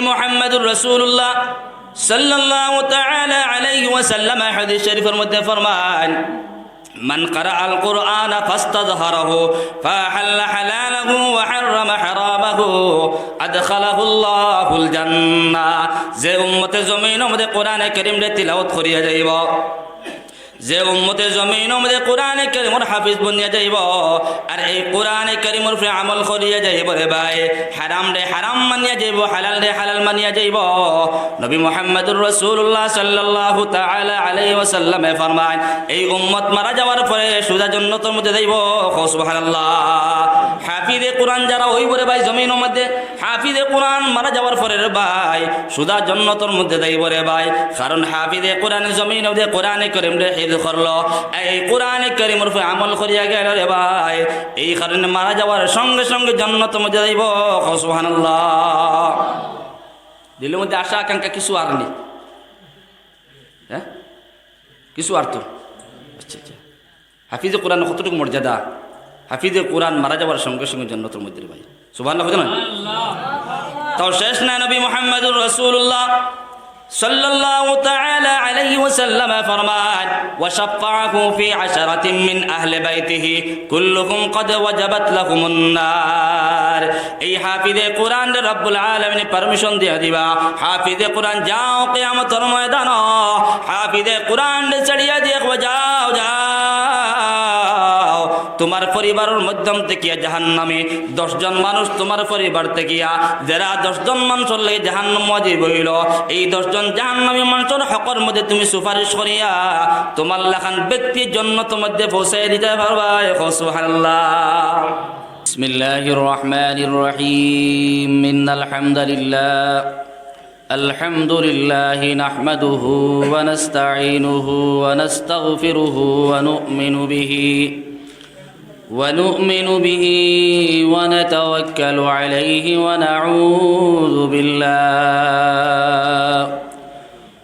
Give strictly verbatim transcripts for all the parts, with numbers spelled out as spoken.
মুহাম্মাদুর রাসূলুল্লাহ সাল্লাল্লাহু তাআলা আলাইহি ওয়াসাল্লাম হাদিস শরীফের মধ্যে ফরমান, "মান কারাআল কুরআনা ফাস্তাযহারাহু ফাআহাল্লা হালালাহু ওয়া হাররামা হারামাহু আদখালাহুল্লাহুল জান্নাহ।" যে উম্মতে জমিনর মধ্যে কোরআনে কারীমরে তিলাওয়াত করিয়া যাইব, যে উম্মতে জমিনর মধ্যে কোরআনে কারীমর হাফিজ বনিয়া যাইব, আর এই কোরআনে কারীমর উপরে আমল করিয়া যাইব রে ভাই, হারামরে হারাম মানিয়া যাইব, হালালরে হালাল মানিয়া যাইব। নবী মুহাম্মাদুর রাসূলুল্লাহ সাল্লাল্লাহু তাআলা আলাইহি ওয়াসাল্লামে ফরমায়, এই উম্মত মারা যাওয়ার পরে সুজা জন্নতর মধ্যে যাইব। কও সুবহানাল্লাহ। হাফিজে কোরআন যারা অইব রে ভাই জমিনর মধ্যে, হাফিজে কোরআন মারা যাওয়ার পরে রে ভাই, সুজা জন্নতর মধ্যে যাইব রে ভাই। কারণ হাফিজে কোরআন জমিনর মধ্যে কোরআনে কারীমরে হিফজ করলো, এই কোরআনে কারীমর উপরে আমল করিয়া গেল রে ভাই, এই কারণে মারা যাওয়ার সঙ্গে সঙ্গে জন্নতর মধ্যে যাইব। কও সুবহানাল্লাহ। দিলর মধ্যে আশা আকাঙ্ক্ষা কিছু আর নি? হ্যাঁ, কিছু আর তো? আচ্ছা, আচ্ছা। হাফিজে কোরআন কতটুকু মর্যাদা? হাফিজে কোরআন মারা যাওয়ার সঙ্গে সঙ্গে জন্নতর মধ্যে রে ভাই। সুবহানাল্লাহ, বুঝলেন? তাও শেষ নাই, নবী মুহাম্মাদুর রাসূলুল্লাহ সাল্লাল্লাহু তাআলা আলাইহি ওয়াসাল্লাম ফরমান, "ওয়া শাফাআহু ফি আশারাতিন মিন আহলি বাইতিহি কুল্লুহুম ক্বাদ ওয়াজাবাত লাহুমুন নার।" এই হাফিজে কোরআনরে রব্বুল আলামিন পারমিশন দিয়া দিবা, হাফিজে কোরআন যাও কিয়ামতর ময়দানো, হাফিজে কোরআনরে ছাড়িয়া দিয়া কইবা, যাও, যাও, তোমার পরিবারর মধ্যম থাকিয়া জাহান্নামী দশ জন মানুষ তোমার পরিবার থাকিয়া, যেরা দশ জন মানুষর লাগি জাহান্নাম ওয়াজিব অইলো, এই দশ জন জাহান্নামী মানুষর হকর মধ্যে তুমি সুপারিশ করিয়া তোমার লাখান ব্যক্তি জন্নতর মধ্যে পৌঁছাই দিতা পারবায়। কও সুবহানাল্লাহ। بسم الله الرحمن الرحيم. إن الحمد لله، الحمد لله نحمده ونستعينه ونستغفره ونؤمن به، ونؤمن به ونتوكل عليه، ونعوذ بالله،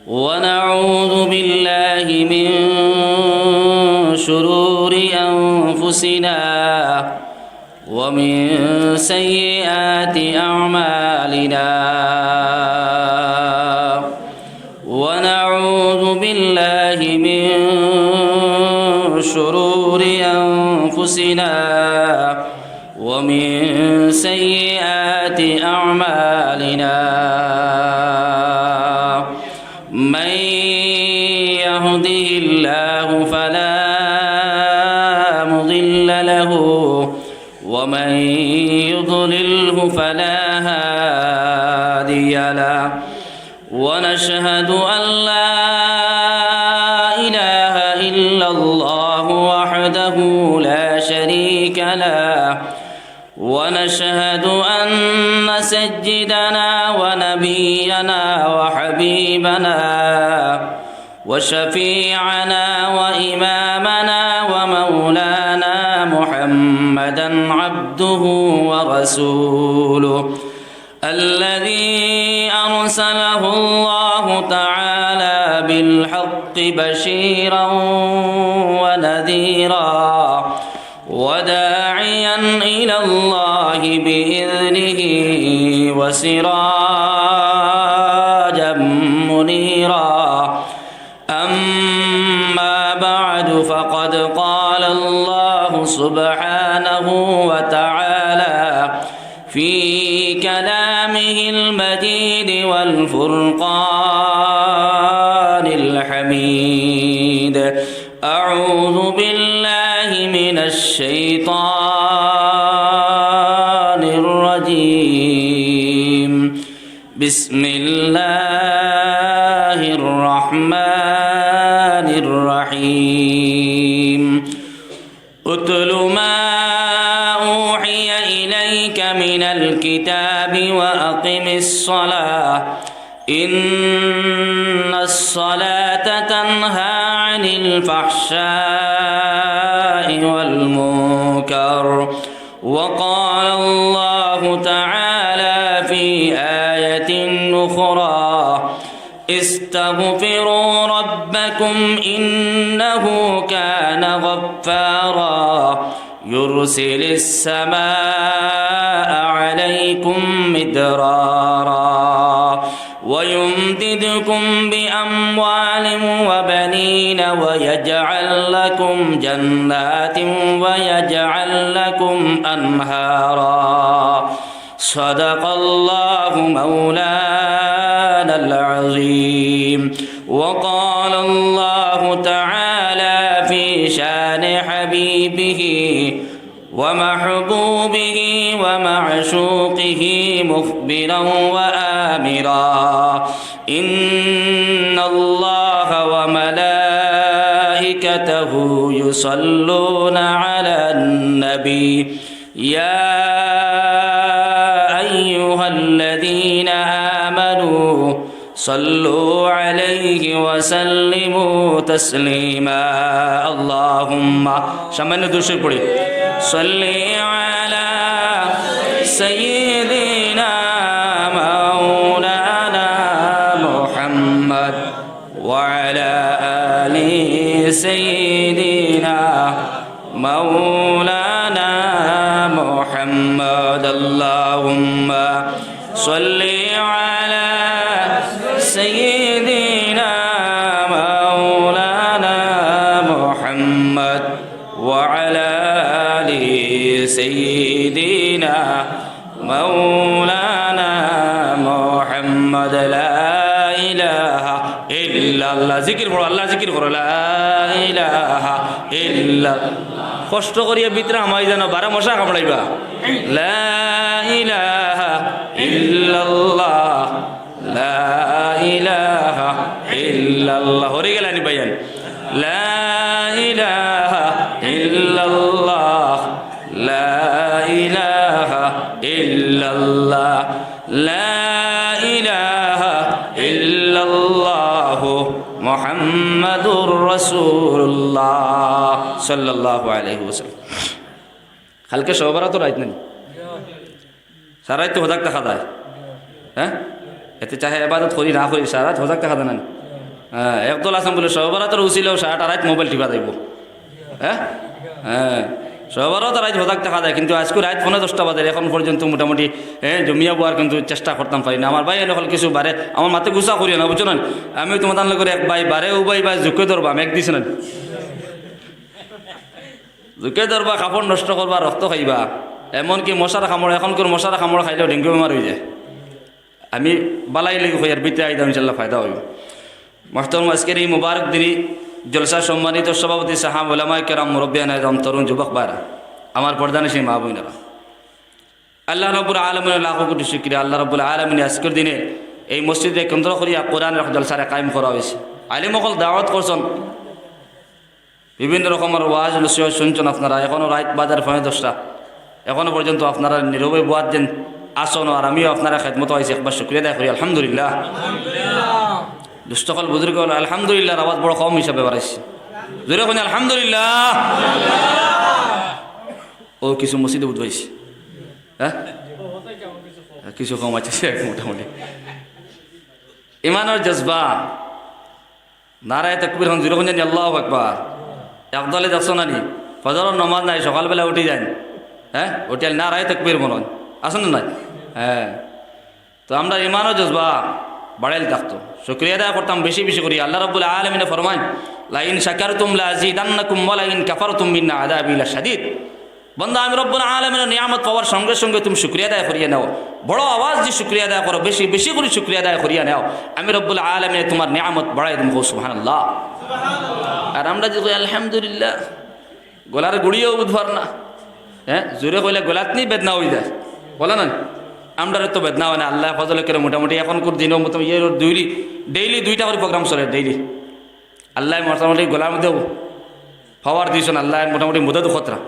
ونعوذ بالله من شرور أنفسنا ومن سيئات أعمالنا، ونعوذ بالله من شرور أنفسنا ومن سيئات أعمالنا. من يهده الله فلا مضل له، ومن يضلله فلا هادي له. ونشهد أن لا إله إلا الله وحده لا شريك له، ونشهد أن سيدنا ونبينا وحبيبنا وشفيعنا وإمامنا ومولانا محمدا عبده ورسوله، الذي أرسله الله تعالى بالحق بشيرا ونذيرا وداعيا إلى الله بإذنه وسراجا منيرا. أما بعد، فقد قال الله سبحانه وتعالى في كلامه المجيد والفرقان الحميد، أعوذ بالله من الشيطان الرجيم. بسم الله الرحمن الرحيم. اتل ما أوحي إليك من الكتاب وأقم الصلاة إن الصلاة تنهى عن الفحشاء والمنكر. وقال الله تعالى في آية أخرى: استغفروا ربكم إنه كان غفارا يرسل السماء عليكم مدرارا ويمددكم بأموال وبنين ويجعل لكم جنات ويجعل لكم أنهارا. صدق الله مولانا العظيم. وقال الله تعالى في شان حبيبه ومحبوبه ومعشوقه مخبرا وآمرا: إن الله وملائكته يصلون على النبي، يا أيها الذين آمنوا صلوا عليه وسلموا تسليما. اللهم، সামান্য দুরূদ শরীফ পড়ি। صل على سيدنا مولانا محمد وعلى آل سيدنا مولانا محمد. اللهم صل على سيدنا مولانا محمد وعلى آل سيدنا مولانا محمد. لا إله إلا الله. জিকির পড়ো, আল্লাহ জিকির করো। لا إله إلا الله. কষ্ট করিয়া ভিতরে হামাই যানো, বারে মশা কামড়াইবা। لا إله إلا الله. لا إله إلا الله. হরি গেলানি ভাইয়ান। لا إله إلا الله. لا إله إلا الله. لا إله إلا الله محمد رسول الله صلى الله عليه وسلم. কালকে শবে বরাতর রাইত নানি? সারা রাইত তো হজাগ থাকা যায়। হ্যাঁ? এতে চাহে ইবাদত করি না করি, সারা রাইত হজাগ থাকা যায় নানি? হ্যাঁ, একদল আছইন বুলে শবে বরাতর উছিলায় সারাটা রাইত মোবাইল টিপা যাইবো। হ্যাঁ? হ্যাঁ। শবে বরাতর রাইত হজাগ থাকা যায়, কিন্তু আইজকু রাইত পৌনে দশটা বাজে, এখন পর্যন্ত মোটামুটি, হ্যাঁ, জমিয়া বওয়ার কিন্তু চেষ্টা করতাম পারি না। আমার ভাইয়াইন অকল কিছু বারে, আমার মাতে গুসা করিও না, বুঝছো নানি? আমিও তুমার তান লগর এক ভাই, বারে ও ভাই, ভাই জুকে ধরবা, মেঘ দিছে নানি? জুকে ধরবা, কাপড় নষ্ট করবা, রক্ত খাইবা। এমনকি মশার কামড়, এখনকুর মশার কামড় খাইলেও ডেঙ্গু বেমার অইযায়। আমি বালাই লাগি কইয়ার, ভিতরে আইদাও, ইনশাআল্লাহ ফায়দা অইবো। মুহতারাম, আইজকুর ই মুবারক দিনি জলসার সম্মানিত সভাপতি সাহেব, উলামায়ে কেরাম, মুরব্বিয়ানে আযম, তরুণ যুবক ভাইরা, আমার পর্দানিশীন মা বইনেরা, আল্লাহ রাব্বুল আলামিনর লাখো কোটি শুকরিয়া। আল্লাহ রাব্বুল আলামিনে আইজকুর দিনে এই মসজিদরে কেন্দ্র করিয়া কোরআনর জলসারে কায়েম করা অইছে। আলিম অকল দাওয়াত করছইন, বিভিন্ন রকমর ওয়াজ নসিহত শুনছইন আপনারা। এখনো রাইত বাজার পৌনে দশটা, এখনো পর্যন্ত আপনারা নীরবে বওয়াত যেন আছইন, আর আমিও আপনারার খেদমতো আইছি, একবার শুকরিয়া আদায় করি, আলহামদুলিল্লাহ। দুস্ত অকল, বুজুর্গ অকল, আলহামদুলিল্লাহর আওয়াজ বড় কম হিসাবে বাড়াইছে। জোরে কইন আলহামদুলিল্লাহ। ও কিছু মসজিদে বুঝবাইছি, হ্যাঁ, কিছু কম আছে মোটামুটি। ইমানর জজবা, নারায়ে তাকবীর অখন জোরে কইন জানি, আল্লাহু আকবার। একদলে দেখছো নানি, ফজরর নমাজ নাই, সকালবেলা উঠি যাইন, হ্যাঁ, উঠিয়া নারায়ে তাকবীর বলইন, আছইন না নাই? হ্যাঁ। তো আমরার ইমানর জজবা বাড়াইল থাকতো, শুকরিয়া আদায় করতাম বেশি বেশি করি। আল্লাহ রাব্বুল আলামিনে ফরমাইন, "লাইন শাকারতুম লাযিদান্নাকুম ওয়া লাইন কাফারতুম ইন্না আযাবি লাশাদীদ।" বান্দা, আমি রব্বুল আলামিনর নিয়ামত পাওয়ার সঙ্গে সঙ্গে তুমি শুকরিয়া আদায় করিয়া নেও। বড় আওয়াজ দি শুকরিয়া আদায় করো, বেশি বেশি করি শুকরিয়া আদায় করিয়া নেও। আমি রব্বুল আলামিনে তুমার নিয়ামত বাড়াই দিমু। কও সুবহানাল্লাহ। আর আমরা যদি কই আলহামদুলিল্লাহ, গলার গুড়িও বুঝবার না, হ্যাঁ, জোরে কইলে গলাত নি বেদনা অইযায়, বলে না? আমরার তো বেদনা অয় না, আল্লায় ফজলে করে মোটামুটি এখনকুর দিনও মতো ইয়ে ডেইলি, ডেইলি দুইটা করি প্রোগ্রাম চলে, ডেইলি। আল্লায় মোটামুটি গলার মধ্যে পাওয়ার দিছইন, আল্লায় মোটামুটি মদদ খতরা।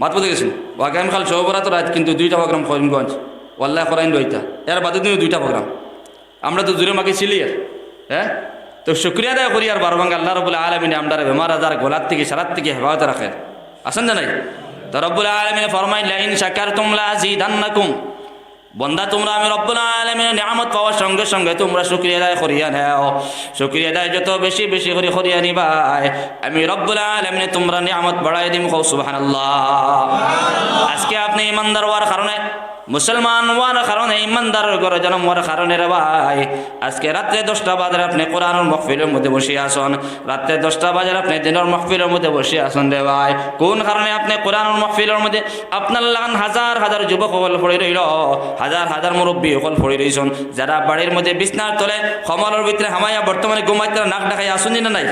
মাত বুঝে গেছইন? ও আগামীকাল শবে বরাতর রাইত কিন্তু দুইটা প্রোগ্রাম করিমগঞ্জ, ও আল্লায় করাইন রইতা, এর বাদে দিনও দুইটা প্রোগ্রাম। আমরা তো জোরে মাগি চিল্লাইয়ার, হ্যাঁ? তো শুকরিয়া আদায় করি আর বারো ভাঙ্গা আল্লাহ রাব্বুল আলামিনে আমরারে বেমার আজার, গলার থাকি, সারার থাকি হেফাজত রাখইন। আছইন না নাই? তো রব্বুল আলামিনে ফরমাইন, "লাইন শাকারতুম লাযিদান্নাকুম।" বান্দা, তুমরা আমি রব্বুল আলামিনর নিয়ামত পাওয়ার সঙ্গে সঙ্গে তুমরা শুকরিয়া আদায় করিয়া নেও। শুকরিয়া আদায় যত বেশি বেশি করি করিয়া নিবায়, আমি রব্বুল আলামিনে তুমরার নিয়ামত বাড়াই দিমু। কও সুবহানাল্লাহ। আইজকে আপনে ইমানদার অওয়ার কারণে মুসলমান অওয়ার কারণে, ইমানদারর ঘরো জন্ম অওয়ার কারণে রে ভাই, আজকে রাত্রে দশটা বাজার আপনে কোরআনর মাহফিলর মধ্যে বসি আছইন, রাত্রে দশটা বাজার আপনে দিনর মাহফিলর মধ্যে বসি আছইন রে ভাই। কুন কারণে আপনে কোরআনর মাহফিলর মধ্যে আপনার লাখান হাজার হাজার যুবক অকল পড়ি রইলো, হাজার হাজার মুরব্বি অকল পড়ি রইছইন, যারা বাড়ির মধ্যে বিছনার তলে কম্বলর ভিতরে হামাইয়া বর্তমানে ঘুমাইতরা নাক ডাকাইয়া আছইন নি না নাই?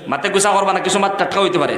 মাতে গুসা করবা না, কিছু মাত টাটকা অইতে পারে।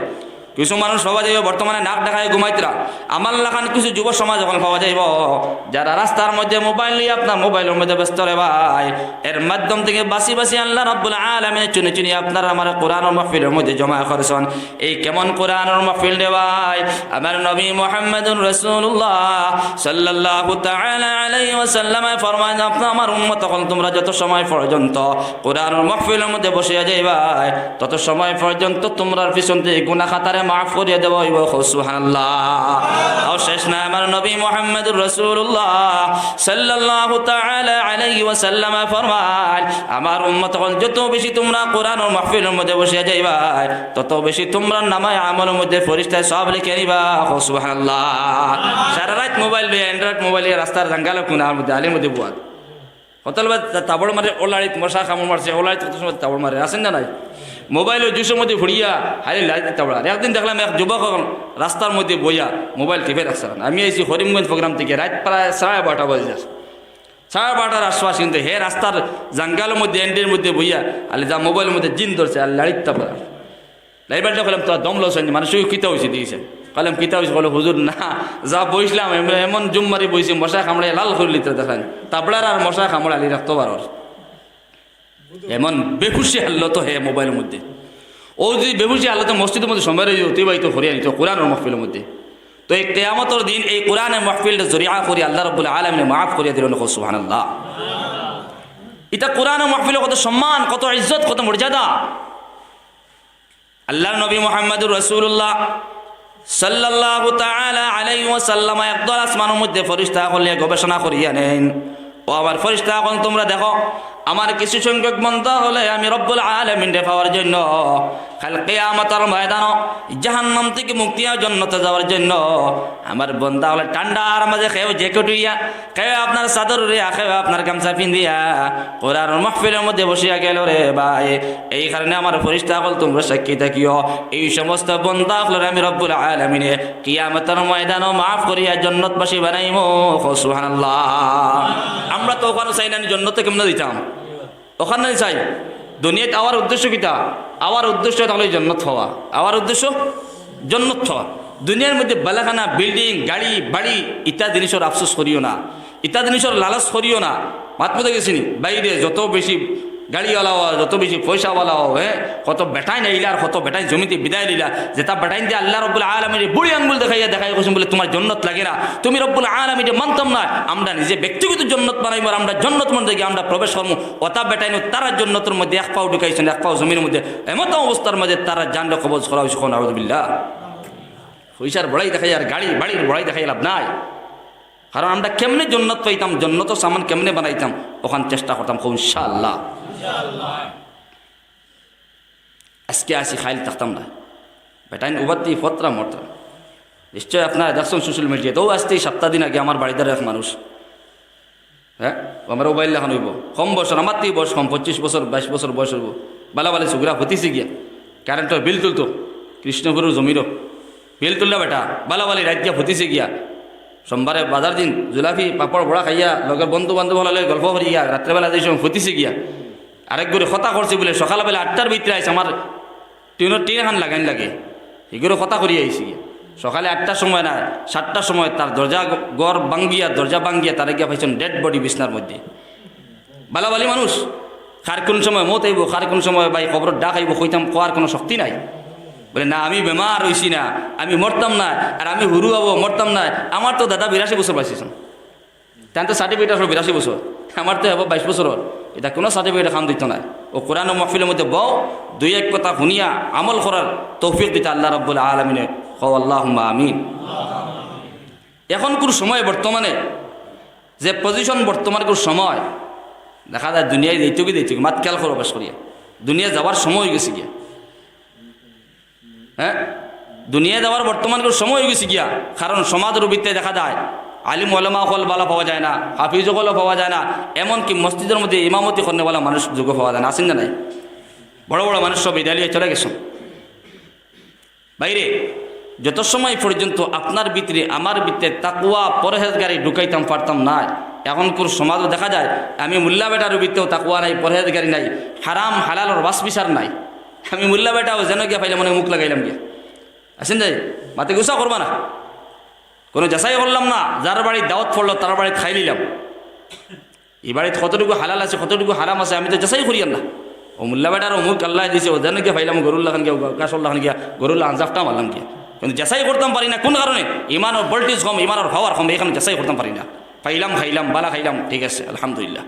কিছু মানুষ পাওয়া যাইবো বর্তমানে নাক ডাকাইয়া ঘুমাইতরা। আমার লাখান কিছু যুব সমাজ অকল পাওয়া যাইবো, যারা রাস্তার মধ্যে মোবাইল লইয়া আপনার মোবাইলর মধ্যে ব্যস্ত রে ভাই। এর মাধ্যম থাকি বাছি বাছি আল্লাহ রাব্বুল আলামিনে চুনি চুনি আপনার আমার কোরআনর মাহফিলর মধ্যে জমা করছইন। এই কেমন কোরআনর মাহফিল রে ভাই? আমার নবী মুহাম্মাদুর রাসূলুল্লাহ সাল্লাল্লাহু তাআলা আলাইহি ওয়াসাল্লামে ফরমাইন, "আপনে আমার উম্মত অকল, তুমরা যত সময় পর্যন্ত কোরআনর মাহফিলর মধ্যে বসিয়া যাইবায়, তত সময় পর্যন্ত তুমরার পিছন থাকি গুনাহ খাতারে মাফ করিয়া দেওয়া অইবো।" কও সুবহানাল্লাহ। তাও শেষ নায়, আমার নবী মুহাম্মাদুর রাসূলুল্লাহ সাল্লাল্লাহু তাআলা আলাইহি ওয়াসাল্লামে ফরমাইন, "আমার উম্মত অকল, যত বেশি তুমরা কোরআনর মাহফিলর মধ্যে বসিয়া যাইবায়, তত বেশি তুমরার নামায়ে আমলর মধ্যে ফিরিস্তায় সওয়াব লেখিয়া নিবা।" কও সুবহানাল্লাহ। সারা রাইত মোবাইল লইয়া, Android মোবাইল লইয়া রাস্তার জাঙ্গালো কুনার মধ্যে, আলির মধ্যে বওয়া। হকল বায় তা-, তাবড় মারে, ও লাড়িত মশা কামড় মারছে, ও লাড়িত কত সময় তাবড় মারে, আছইন না নাই? মোবাইল অউ জুসর মধ্যে ফুড়িয়া, হালি লাড়িত তাবড়। আর একদিন দেখলাম এক যুবক অকল রাস্তার মধ্যে বইয়া মোবাইল টিপি রাখছে। আমি আইছি করিমগঞ্জ প্রোগ্রাম থাকি, রাইত প্রায় সাড়ে বারোটা বাজি যার। সাড়ে বারোটার আশপাশ কিন্তু হে রাস্তার জাঙ্গালর মধ্যে, এন্ডির মধ্যে বইয়া, আলি যা মোবাইলর মধ্যে জিন ধরছে, আর লাড়িত তাবড়। লাইবারটা কইলাম, "তোর দম লস অইছে নি? মানুষ কিতা অইছে দেখিছে?" কইলাম, "কিতা অইছে?" কইলো, "হুজুর না, যা বইছলাম, এমন, এমন জুম মারি বইছি, মশায় কামড়াইয়া লাল করিলিতরা দেখইন। তাবড়ার আর মশায় কামড় আলি রাখতো পারর।" এমন বেহুশি হালতো হে মোবাইলর মধ্যে। অউ যে বেহুশি হালতো মসজিদর মধ্যে সময় রইছে অতিবাহিত করিয়া নিতো কোরআনর মাহফিলর মধ্যে। তো এই কিয়ামতর দিন এই কোরআনর মাহফিলরে জরিয়া করি আল্লাহ রাব্বুল আলামিনে মাফ করিয়া দিলা, কও সুবহানাল্লাহ। ইটা কোরআনর মাহফিলর কত সম্মান, কত ইজ্জত, কত মর্যাদা। আল্লাহর নবী মুহাম্মাদুর রাসূলুল্লাহ সাল্লাল্লাহু তাআলা আলাইহি ওয়াসাল্লাম একদল আসমানর মধ্যে ফিরিস্তা অকল লইয়া গবেষণা করিয়া নেইন। "ও আমার ফিরিস্তা অকল, তুমরা দেখো, আমার কিছু সংখ্যক বান্দা অকলে আমি রব্বুল আলামিনরে পাওয়ার জন্য, কাইল কিয়ামতর ময়দানো জাহান্নাম থাকি মুক্তি অইয়া জন্নতো যাওয়ার জন্য আমার বান্দা অকলে ঠান্ডার মাঝে কেউ জ্যাকেট অইয়া, কেউ আপনার চাদর উড়িয়া, কেউ আপনার গামছা পিন্দিয়া কোরআনর মাহফিলর মধ্যে বসিয়া গেলো রে ভাই।" এই কারণে আমার ফিরিস্তা অকল তুমরা সাক্ষী থাকিও, এই সমস্ত বান্দা অকলরে আমি রব্বুল আলামিনে কিয়ামতর ময়দানো মাফ করিয়া জন্নতবাসী বানাইমু। কও সুবহানাল্লাহ। আমরা তো অখানো চাই না নি, জন্নতো কেমনে যাইতাম? অখানো চাই। দুনিয়াত আওয়ার উদ্দেশ্য কিতা? আওয়ার উদ্দেশ্য অইলো জন্নত পাওয়া। আওয়ার উদ্দেশ্য জন্নত পাওয়া। দুনিয়ার মধ্যে বালাখানা, বিল্ডিং, গাড়ি, বাড়ি, ইতা জিনিসর আফসোস করিও না, ইতা জিনিসর লালচ করিও না। মাত বুঝা গেছে নি? বাইরে যত বেশি গাড়িআলা অও, যত বেশি পয়সাআলা অও, হে, কত বেটাইন আইলা আর কত বেটাইন জমিতে বিদায় লইলা। যেতা বেটাইনতে আল্লাহ রব্বুল আলামিনে বুড়ি আঙ্গুল দেখাইয়া দেখাইয়া কইছইন বুলে, "তুমার জন্নত লাগে না, তুমি রব্বুল আলামিনরে মানতায় না, আমরা নিজে ব্যক্তিগত জন্নত বানাইমু আর আমরা জন্নত মধ্যে গিয়া আমরা প্রবেশ করমু।" অতা বেটাইন তারা জন্নতর মধ্যে এক পাও ঢুকাইছইন, এক পাও জমিনর মধ্যে, এমত অবস্থার মধ্যে তারার জানরে কবজ করা অইছে। কও নাউজুবিল্লাহ। পয়সার বড়াই দেখাইয়া আর গাড়ি বাড়ির বড়াই দেখাইয়া লাভ নাই। কারণ আমরা কেমনে জন্নত পাইতাম, জন্নতর সামান কেমনে বানাইতাম, অখান চেষ্টা করতাম খুব ইনশাআল্লাহ। আজকে আছি, কাইল থাকতাম না। বেটাইন উবাত্তি ফতরা মরতরা। নিশ্চয় আপনারা দেখছইন social media-ত, অউ আইজতে সাতটা দিন আগে আমার বাড়িদার এক মানুষ, হে, ও আমার অউ বাইর লাখান অইবো, কম বয়সর, আমার থাকি বয়স কম, পঁচিশ বছর, বাইশ বছর বয়স অইবো। বালা বালি ছুকরা ফতিছে গিয়া, কারেন্টর বিল তুলতো, কৃষ্ণপুরর জমিরো বিল তুললা বেটা, বালা বালি রাইত গিয়া ফতিছে গিয়া। সোমবারে বাজার দিন জুলাফি, পাপড়, বড়া খাইয়া, লগর বন্ধু বান্ধব অকলর লগে গল্প করিয়া, রাত্রেবেলা যে সময় ফতিছে গিয়া, আরেক ঘরে কথা করছে বুলে, সকালবেলা আটটার ভিতরে আইছে, আমার টিনর টিন এখান লাগাইন লাগে, হিগুরে কথা করিয়া আইছে গিয়া। সকালে আটটার সময় না, সাতটার সময় তার দরজা, ঘর ভাঙ্গিয়া, দরজা ভাঙ্গিয়া তারে গিয়া পাইছইন dead body বিছনার মধ্যে। বালা বালি মানুষ, কার কুন সময় মউত আইবো, কার কুন সময় ভাই কবরর ডাক আইবো, কইতাম, কওয়ার কুনু শক্তি নাই। বুলে, "না, আমি বেমার অইছি না, আমি মরতাম না, আর আমি হুরু অইবো, মরতাম না, আমার তো দাদা বিরাশি বছর বাঁচছইন।" তান তো certificate আছে বিরাশি বছর, আমার তো অইবো বাইশ বছর অর। ইতা কুনু certificate কাম দিতো নায়। অউ কোরআনর মাহফিলর মধ্যে বও, দুই এক কথা হুনিয়া আমল করার তৌফিক দিতা আল্লাহ রাব্বুল আলামিনে। কও আল্লাহুম্মা আমিন। অখনকুর সময় বর্তমানে যে position, বর্তমানকুর সময় দেখা যায় দুনিয়ায় যাইতোগি যাইতোগি, মাত খেয়াল করো বেশ করিয়া, দুনিয়া যাওয়ার সময় অইগেছে গিয়া। হে, দুনিয়া যাওয়ার বর্তমানকুর সময় অইগেছে গিয়া। কারণ সমাজর ভিতরে দেখা যায় আলিম ওলামা অকল বালা পাওয়া যায় না, হাফিজ অকলও পাওয়া যায় না, এমনকি মসজিদর মধ্যে ইমামতি করনেওয়ালা মানুষ যোগ্য পাওয়া যায় না, আছইন না নাই? বড় বড় মানুষ সব বিদায় লইয়া চলে গেছইন। ভাইরে, যত সময় পর্যন্ত আপনার ভিতরে, আমার ভিতরে তাকওয়া পরহেজগারি ঢুকাইতাম পারতাম না, এখনকুর সমাজও দেখা যায়, আমি মোল্লা বেটার ভিতরেও তাকওয়া নাই, পরহেজগারি নাই, হারাম হালালর বাছ বিচার নাই। আমি মোল্লা বেটাও যেন গিয়া পাইলাম, মানে মুখ লাগাইলাম গিয়া। আছইন যে, মাতে গুসা করবা না, কোনো যাচাই করলাম না, যার বাড়িত দাওয়াত পড়লো তার বাড়িত খাই নিলাম। ই বাড়িত কতটুকু হালাল আছে, কতটুকু হারাম আছে, আমি তো যাচাই করিয়ার না। ও মোল্লা বেটার অমুক আল্লায় দিছে, ও যেন গিয়া পাইলাম গরুর লাখান গিয়া, গাছর লাখান গিয়া, গরুর লাখান জাপটা মারলাম গিয়া। কিন্তু যাচাই করতাম পারি না, কোন কারণে? ইমানর ভোল্টেজ কম, ইমানর পাওয়ার কম, এখানে যাচাই করতাম পারি না। পাইলাম, খাইলাম, বালা খাইলাম, ঠিক আছে, আলহামদুলিল্লাহ।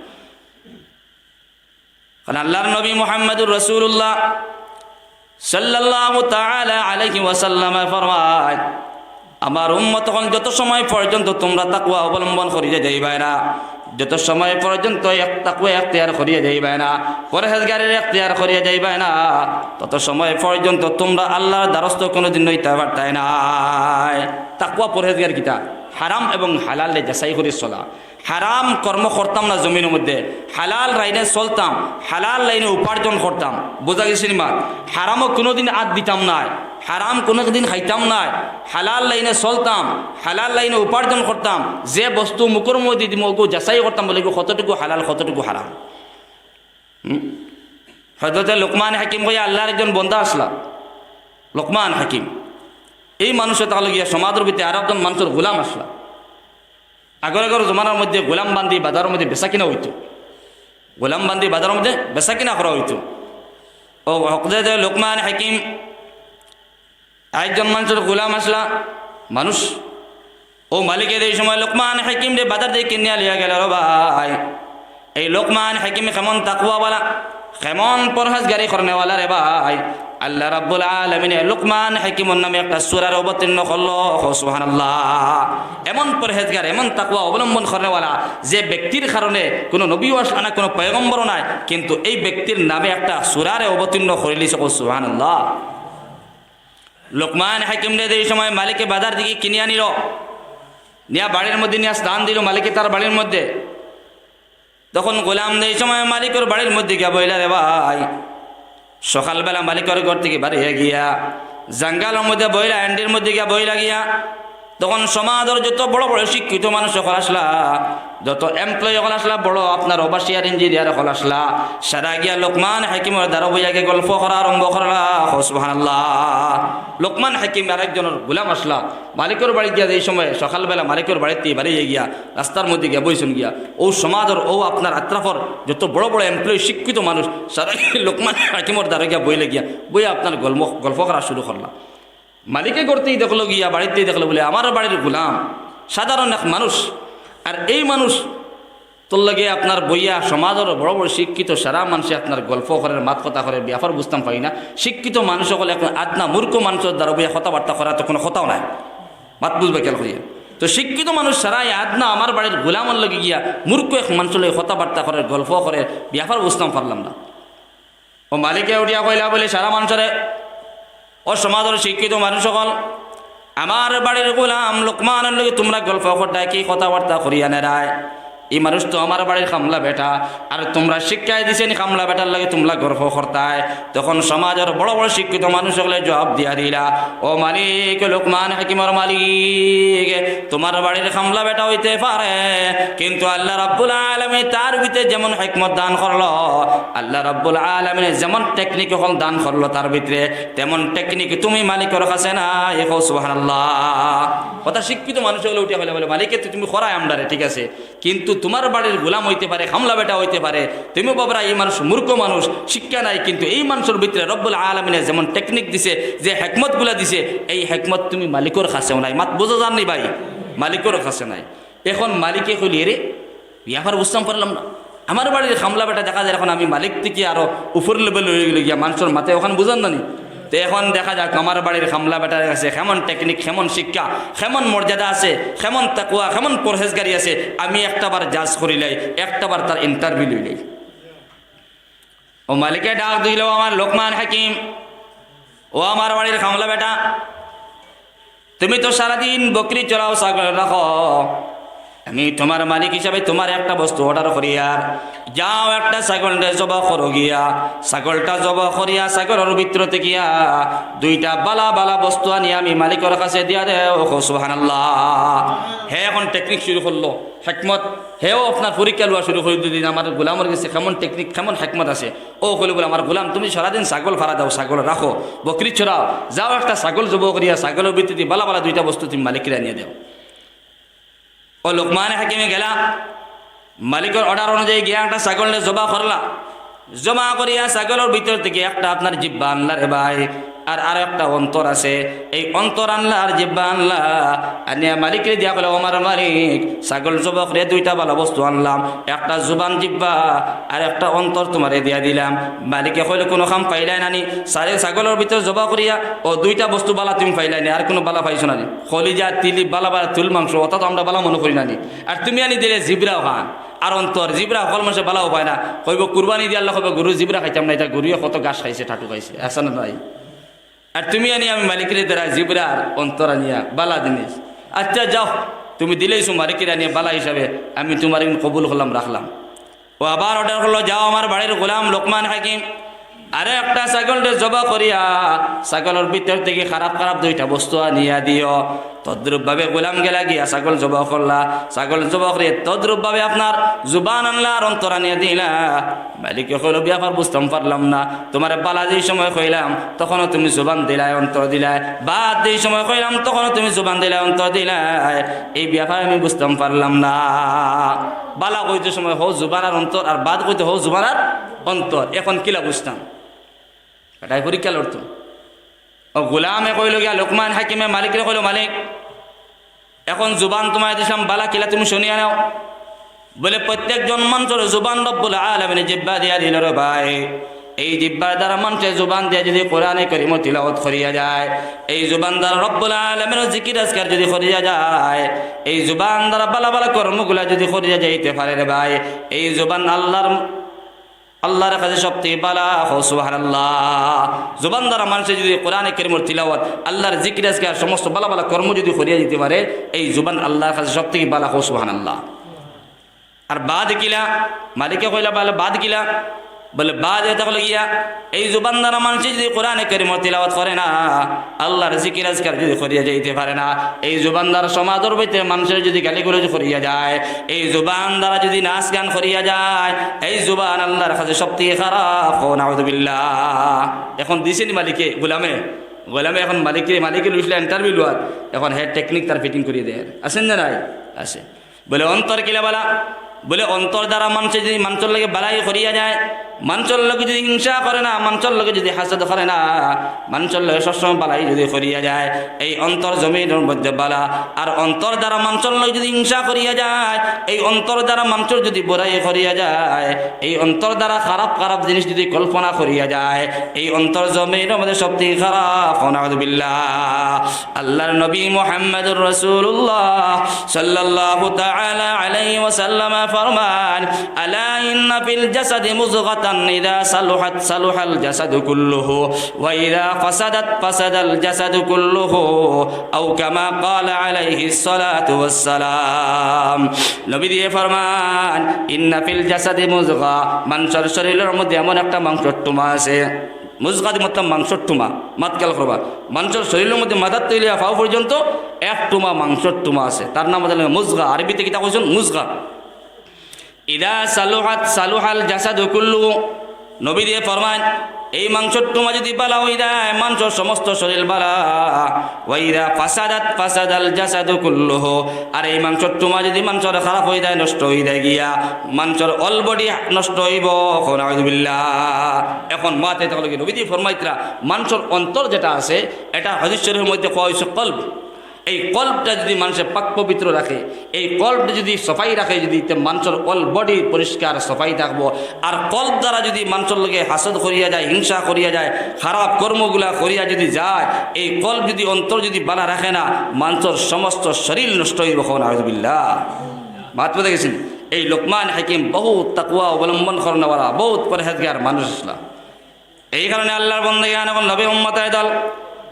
কারণ আল্লাহর নবী মুহাম্মাদুর রাসূলুল্লাহ সাল্লাল্লাহু তাআলা আলাইহি ওয়াসাল্লামে ফরমায়, "আমার উম্মত অকল, যত সময় পর্যন্ত তোমরা তাকওয়া অবলম্বন করিয়া যাইবায় না, যত সময় পর্যন্ত এক তাকওয়া এখতিয়ার করিয়া যাইবায় না, পরহেজগারির এখতিয়ার করিয়া যাইবায় না, তত সময় পর্যন্ত তোমরা আল্লাহর দ্বারস্থ কোনোদিন অইতা পারতায় নায়।" তাকওয়া পরহেজগার কিতা? হারাম এবং হালালে যাচাই করি চলা। হারাম কর্ম করতাম না জমিনর মধ্যে, হালাল লাইনে চলতাম, হালাল লাইনে উপার্জন করতাম। বুঝা গেছে নি মাত? হারামও কোনোদিন আত দিতাম নায়, হারাম কোনোদিন খাইতাম নায়, হালাল লাইনে চলতাম, হালাল লাইনে উপার্জন করতাম। যে বস্তু মুখর মধ্যে দিমু, ওগু যাচাই করতাম, বলে, "এগু কতটুকু হালাল, কতটুকু হারাম।" হুম? হযরতে লোকমান হাকিম কইয়া আল্লাহর একজন বন্দা আছলা, লোকমান হাকিম। এই মানুষে তাহলে গিয়া সমাজর ভিতরে আর একজন মানুষর গোলাম আছলা। আগর আগর জমানার মধ্যে গোলাম বান্দি বাজারর মধ্যে বেচা কিনা অইতো, গোলাম বান্দি বাজারর মধ্যে বেচা কিনা করা অইতো। ও হকদে যে লোকমান হাকিম আরেকজন মানুষর গোলাম আছলা মানুষ, ও মালিকে যে সময় লোকমান হাকিমরে বাজার থাকি কিনিয়া লইয়া গেলা রে ভাই, এই লোকমান হাকিম কেমন তাকওয়াওয়ালা, কেমন পরহেজগারি করনেওয়ালা রে ভাই। আল্লাহ রাব্বুল আলামিনে লোকমান হাকিমর নামে একটা সূরারে অবতীর্ণ করলো। কও সুবহানাল্লাহ। এমন পরহেজগার, এমন তাকওয়া অবলম্বন করনেওয়ালা, যে ব্যক্তির কারণে কোনো নবীও আছলা না, কোনো পয়গম্বরও নাই, কিন্তু এই ব্যক্তির নামে একটা সূরারে অবতীর্ণ করিলিছে। কও সুবহানাল্লাহ। লোকমান হাকিমরে যে সময় মালিকে বাজার থাকি কিনিয়া নিলো, নিয়া বাড়ির মধ্যে নিয়া স্থান দিলো মালিকে তার বাড়ির মধ্যে, তখন গোলাম যে সময় মালিকর বাড়ির মধ্যে গিয়া বইলা রে ভাই, সকালবেলা মালিকর ঘর থাকি বারইয়া গিয়া জাঙ্গালর মধ্যে বইলা, এন্ডির মধ্যে গিয়া বইলা গিয়া, তখন সমাজর যত বড় বড় শিক্ষিত মানুষ অকল আছলা, যত employee অকল আছলা, বড় আপনার overseer engineer অকল আছলা, সারা গিয়া লোকমান হাকিমর দ্বারো বইয়া গিয়া গল্প করা আরম্ভ করলা। কও সুবহানাল্লাহ। লোকমান হাকিম আরেকজনর গোলাম আছলা, মালিকর বাড়ি গিয়া যে সময় সকালবেলা মালিকর বাড়িত থাকি বারইয়া গিয়া রাস্তার মধ্যে গিয়া বইছইন গিয়া, ও সমাজর, ও আপনার আত্রাফর যত বড় বড় employee, শিক্ষিত মানুষ, সারা লোকমান হাকিমর দ্বারো গিয়া বইলা গিয়া, বইয়া আপনার গল্প, গল্প করা শুরু করলা। মালিকে ঘর থাকি দেখলো গিয়া, বাড়িত থাকি দেখলো, বলে, "আমার বাড়ির গোলাম, সাধারণ এক মানুষ, আর এই মানুষ তোর লগে আপনার বইয়া সমাজর বড় বড় শিক্ষিত সারা মানুষে আপনার গল্প করের, মাত কথা করের, ব্যাপার বুঝতাম পারি না। শিক্ষিত মানুষ অকল এখন আদনা মূর্খ মানুষর দ্বারো বইয়া কথাবার্তা করা তো কোনো কথাও নাই।" মাত বুঝবা খেয়াল করিয়া। তো শিক্ষিত মানুষ সারা এই আদনা আমার বাড়ির গোলামর লগে গিয়া মূর্খ এক মানুষর লগে কথাবার্তা করের, গল্প করের, ব্যাপার বুঝতাম পারলাম না। ও মালিকে উঠিয়া কইলা বলে, "সারা মানুষরে, ও সমাজর শিক্ষিত মানুষ অকল, আমার বাড়ির গোলাম লোকমানর লগে তুমরা গল্প করতায়, কি কথাবার্তা করিয়া নেরায়? ই মানুষ তো আমার বাড়ির কামলা বেটা, আর তুমরা শিক্ষায় দিছইন কামলা বেটার লগে তুমরা গল্প করতায়।" তখন সমাজর বড় বড় শিক্ষিত মানুষ অকলে জবাব দিয়া দিলা, "ও মালিক, লোকমান হাকিমর মালিক, তুমার বাড়ির কামলা বেটা অইতে পারে, কিন্তু আল্লাহ রাব্বুল আলামিন তার ভিতরে যেমন হিকমত দান করলো, আল্লাহ রাব্বুল আলামিনে যেমন technique অকল দান করলো তার ভিতরে, তেমন technique তুমি মালিকর কাছে নাই।" কও সুবহানাল্লাহ। কথা শিক্ষিত মানুষ অকলে উঠিয়া কইলা বলে, "মালিকে তো তুমি করায় আমরারে, ঠিক আছে, কিন্তু তুমার বাড়ির গোলাম অইতে পারে, কামলা বেটা অইতে পারে, তুমি বাবারা এই মানুষ মূর্খ মানুষ, শিক্ষা নাই, কিন্তু এই মানুষর ভিতরে রব্বুল আলামিনে যেমন technique দিছে, যে হিকমতগুলা দিছে, এই হিকমত তুমি মালিকর কাছেও নাই।" মাত বুঝা যার নি ভাই? মালিকর কাছে নাই। এখন মালিকে কইলে, "এরে, ব্যাপার বুঝতাম পারলাম না। আমার বাড়ির কামলা বেটা দেখা যায় এখন আমি মালিক থাকি আরো উপর level অইয়া গেলো গিয়া, মানুষর মাথায় অখান বুঝার না নি?" তো এখন দেখা যাক আমার বাড়ির কামলা বেটার কাছে কেমন technique, কেমন শিক্ষা, কেমন মর্যাদা আছে, কেমন তাকওয়া, কেমন পরহেজগারি আছে, আমি একটা বার judge করিলাই, একটা বার তার interview লইলাই। ও মালিকে ডাক দিল, "ও আমার লোকমান হাকিম, ও আমার বাড়ির কামলা বেটা, তুমি তো সারাদিন বকরি চরাও, ছাগল রাখো, আমি তুমার মালিক হিসাবে তুমার একটা বস্তু অর্ডার করিয়ার, যাও একটা ছাগলরে জবা করো গিয়া, ছাগলটা জবা করিয়া ছাগলর ভিতর থাকি গিয়া দুইটা বালা বালা বস্তু আনিয়া আমি মালিকর কাছে দিয়া দেও। কও সুবহানাল্লাহ। হে অখন টেকনিক শুরু করলো, হেকমত। হেও আপনার পরীক্ষা লওয়া শুরু করি দিদিন, আমার গোলামর গেছে কেমন টেকনিক, কেমন হেকমত আছে। অউ কইলো বুলে, "আমার গোলাম, তুমি সারাদিন ছাগল ফারা দেও, ছাগল রাখো, বকরি চরাও, যাও একটা ছাগল জবা করিয়া ছাগলর ভিতর থাকি বালা বালা দুইটা বস্তু তুমি মালিকরে আনিয়া দেও।" অউ লোকমান হাকিমে গেলা, মালিকর অর্ডার অনুযায়ী গিয়া একটা ছাগলরে জবা করলা। জবা করিয়া ছাগলর ভিতর থাকি একটা আপনার জিব্বা আনলা রে ভাই, আর আরো একটা অন্তর আছে, এই অন্তর আনলা আর জিব্বা আনলা, আনিয়া মালিকরে দিয়া কইলা, "ও আমার মালিক, ছাগল জবা করিয়া দুইটা বালা বস্তু আনলাম, একটা জুবান জিব্বা আর একটা অন্তর তুমারে দিয়া দিলাম।" মালিকে কইলো, "কুনু কাম পাইলায় না নি? ছাগলর ভিতর জবা করিয়া অউ দুইটা বস্তু বালা তুমি পাইলায় না নি, আর কুনু বালা পাইছো না নি? কলিজা, তিলি, বালা বালা তুল মাংস, অতা তো আমরা বালা মনো করি না নি? আর তুমি আনি দিলে জিব্রা অখান আর অন্তর।" জিব্রা হকল মানষে বালাও পায় না, কইবো কুরবানি দিয়া আল্লাহ কইবো, "গরু জিব্রা খাইতাম না, ইটা গরুয়ে কত ঘাস খাইছে, টাটু খাইছে, আছে না নাই?" আর তুমি আনি আমি মালিকরে দেরা জিব্রা আর অন্তর আনিয়া বালা জিনিস। আচ্ছা যাও, তুমি দিলাইছো মালিকরে আনিয়া বালা হিসাবে, আমি তুমার ইন কবুল করলাম, রাখলাম। অউ আবার অর্ডার করলো, "যাও আমার বাড়ির গোলাম লোকমান হাকিম, আরো একটা ছাগলরে জবা করিয়া ছাগলর ভিতর থাকি খারাপ খারাপ দুইটা বস্তু আনিয়া দিও।" তদ্রূপ ভাবে গোলাম গেলা গিয়া ছাগল জবা করলা, ছাগল জবা করিয়া তদ্রূপ ভাবে আপনার জুবান আনলা আর অন্তর আনিয়া দিলা। মালিকে কইলো, "ব্যাপার বুঝতাম পারলাম না, তুমারে বালা যেই সময় কইলাম তখনও তুমি জুবান দিলায়, অন্তর দিলায়, বাদ যেই সময় কইলাম তখনও তুমি জুবান দিলায়, অন্তর দিলায়, এই ব্যাপার আমি বুঝতাম পারলাম না।" বালা কইতে সময় হউ জুবান আর অন্তর, আর বাদ কইতে হউ জুবান আর অন্তর। অখন কিলা বুঝতাম? এটাই পরীক্ষা লড়তো। অউ গোলামে কইলো গিয়া লোকমান হাকিমে মালিকরে কইলো, "মালিক, অখন জুবান তুমারে দিছলাম বালা, কিলা তুমি শুনিয়া নেও।" বুলে, "প্রত্যেকজন মানষর জুবান রব্বুল আলামিনে জিব্বা দিয়া দিলো রে ভাই। এই জিব্বার দ্বারা মানষে জুবান দিয়া যুদি কোরআনে করিমর তিলাওয়াত করিয়া যায়, এই জুবান দ্বারা রব্বুল আলামিনর জিকির আজকার যুদি করিয়া যায়, এই জুবান দ্বারা বালা বালা কর্মগুলা যুদি করিয়া যাইতে পারে রে ভাই, এই জুবান আল্লাহর, আল্লাহর কাছে সব থাকি বালা।" কও সুবহানাল্লাহ। জুবান দ্বারা মানষে যুদি কোরআনে করিমর তিলাওয়াত, আল্লাহর জিকির আজকার, সমস্ত বালা বালা কর্ম যুদি করিয়া যাইতে পারে, এই জুবান আল্লাহর কাছে সব থাকি বালা। কও সুবহানাল্লাহ। আর বাদ কিলা? মালিকে কইলা, বুলে, "বাদ কিলা?" বুলে, "বাদ ইটা অইলো গিয়া, এই জুবান দ্বারা মানষে যুদি কোরআনে করিমর তিলাওয়াত করে না, আল্লাহর জিকির আজকার যুদি করিয়া যাইতে পারে না, এই জুবান দ্বারা সমাজর ভিতরে মানষর যুদি গালিগালাজ করিয়া যায়, এই জুবান দ্বারা যুদি নাচ গান করিয়া যায়, এই জুবান আল্লাহর কাছে সব থাকি খারাপ।" কও নাউজুবিল্লাহ। অখন দিছে নি মালিকে, গোলামে, গোলামে অখন মালিকে, মালিকে লইছলা ইন্টারভিউ লওয়ার, অখন হে টেকনিক তার ফিটিং করিয়া দেয়, আছে না নাই? আছে। বুলে, "অন্তর কিলা বালা?" বুলে, "অন্তর দ্বারা মানষে যুদি মানষর লগে বালাই করিয়া যায়, মানষর লগে যুদি হিংসা করে না, মানষর লগে যুদি হাসদ করে না, মানষর লগে সবসময় বালাই যুদি করিয়া যায়, এই অন্তর জমিনর মধ্যে বালা। আর অন্তর দ্বারা মানষর লগে যুদি হিংসা করিয়া যায়, এই অন্তর দ্বারা মানষর যুদি বুরাই করিয়া যায়, এই অন্তর দ্বারা খারাপ খারাপ জিনিস যুদি কল্পনা করিয়া যায়, এই অন্তর জমিনর মধ্যে সব থাকি খারাপ।" নাউজুবিল্লাহ। আল্লাহর নবী মুহাম্মদুর রাসূলুল্লাহ সাল্লাল্লাহু তাআলা আলাইহি ওয়াসাল্লাম ফরমান, "আলা ইন্না ফিল জাসাদি মুযগাতান ইযা সালুহাত সালুহাল জাসাদু কুল্লুহু ওয়া ইযা ফাসাদাত ফাসাদাল জাসাদু কুল্লুহু, আও কামা ক্বালা আলাইহিস সালাতু ওয়াস সালাম।" নবীজিয়ে ফরমান, "ইন্না ফিল জাসাদি মুযগা", মানষর শরীলর মধ্যে এমন একটা মাংসর টুমা আছে, মুযগাদি মতলব মাংসর টুমা, মাত খেয়াল করবা। মানষর শরীলর মধ্যে মাথার তলে পাও পর্যন্ত এক টুমা মাংসর টুমা আছে। তার নাম অইলো মুযগা। আরবিতে কিতা কইছইন? মুযগা। "ইযা সালুহাত সালুহাল জাসাদু কুল্লু।" নবীজিয়ে ফরমাইন, এই মাংসর টুমা যুদি বালা অই যায়, মানষর সমস্ত শরীল বালা। "ওয়া ইযা ফাসাদাত ফাসাদাল জাসাদু কুল্লুহু।" আর এই মাংসর টুমা যুদি মানষর খারাপ অই যায়, নষ্ট অই যায় গিয়া, মানষর all body নষ্ট অইবো। কও নাউজুবিল্লাহ। অখন মাতে তখন কি নবীজিয়ে ফরমাইতরা, মানষর অন্তর যেটা আছে, এটা হাদিস শরীফর মধ্যে কওয়া অইছে কলব। এই কলবটা যুদি মানষে পাক পবিত্র রাখে, এই কলবটা যুদি সাফাই রাখে, যুদি তে মানষর all body পরিষ্কার সাফাই থাকবো। আর কলব দ্বারা যুদি মানষর লগে হাসদ করিয়া যায়, হিংসা করিয়া যায়, খারাপ কর্মগুলা করিয়া যুদি যায়, এই কলব যুদি, অন্তর যুদি বালা রাখে না, মানষর সমস্ত শরীল নষ্ট অইবো। কও নাউজুবিল্লাহ। মাত বুঝা গেছে নি? এই লোকমান হাকিম বহুত তাকওয়া অবলম্বন করনেওয়ালা, বহুত পরহেজগার মানুষ আছলা। এই কারণে আল্লাহর বন্দেগান অখন নবীর উম্মত আইদল,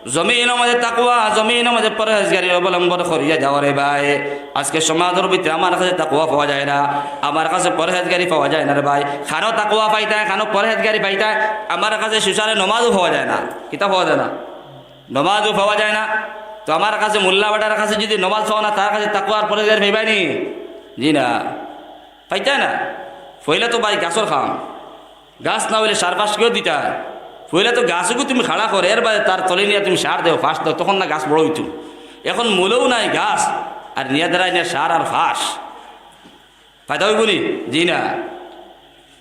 জমিনর মাঝে তাকওয়া, জমিনর মাঝে পরহেজগারি অবলম্বন করিয়া যাও রে ভাই। আজকে সমাজর ভিতরে আমার কাছে তাকওয়া পাওয়া যায় না, আমার কাছে পরহেজগারি পাওয়া যায় না রে ভাই। খানো তাকওয়া পাইতায়, খানো পরহেজগারি পাইতায়, আমার কাছে সুসারে নমাজও পাওয়া যায় না। কিতা পাওয়া যায় না? নমাজও পাওয়া যায় না। তো আমার কাছে মোল্লা বেটার কাছে যদি নমাজ পাও না, তার কাছে তাকওয়া আর পরহেজগারি পাইবায় নি? জি না, পাইতায় না। পয়লা তো ভাই গাছর কাম, গাছ না অইলে সার ফাঁস কেউ দিতা? পয়লা তো গাছগু তুমি খাড়া করো, এর বাদে তার তলে নিয়া তুমি সার দেও, ফাঁস দেও, তখন না গাছ বড় অইতো। এখন মূলও নাই গাছ, আর নিয়া দাঁড়ায় নিয়া সার আর ফাঁস। ফায়দা অইবো নি? জি না।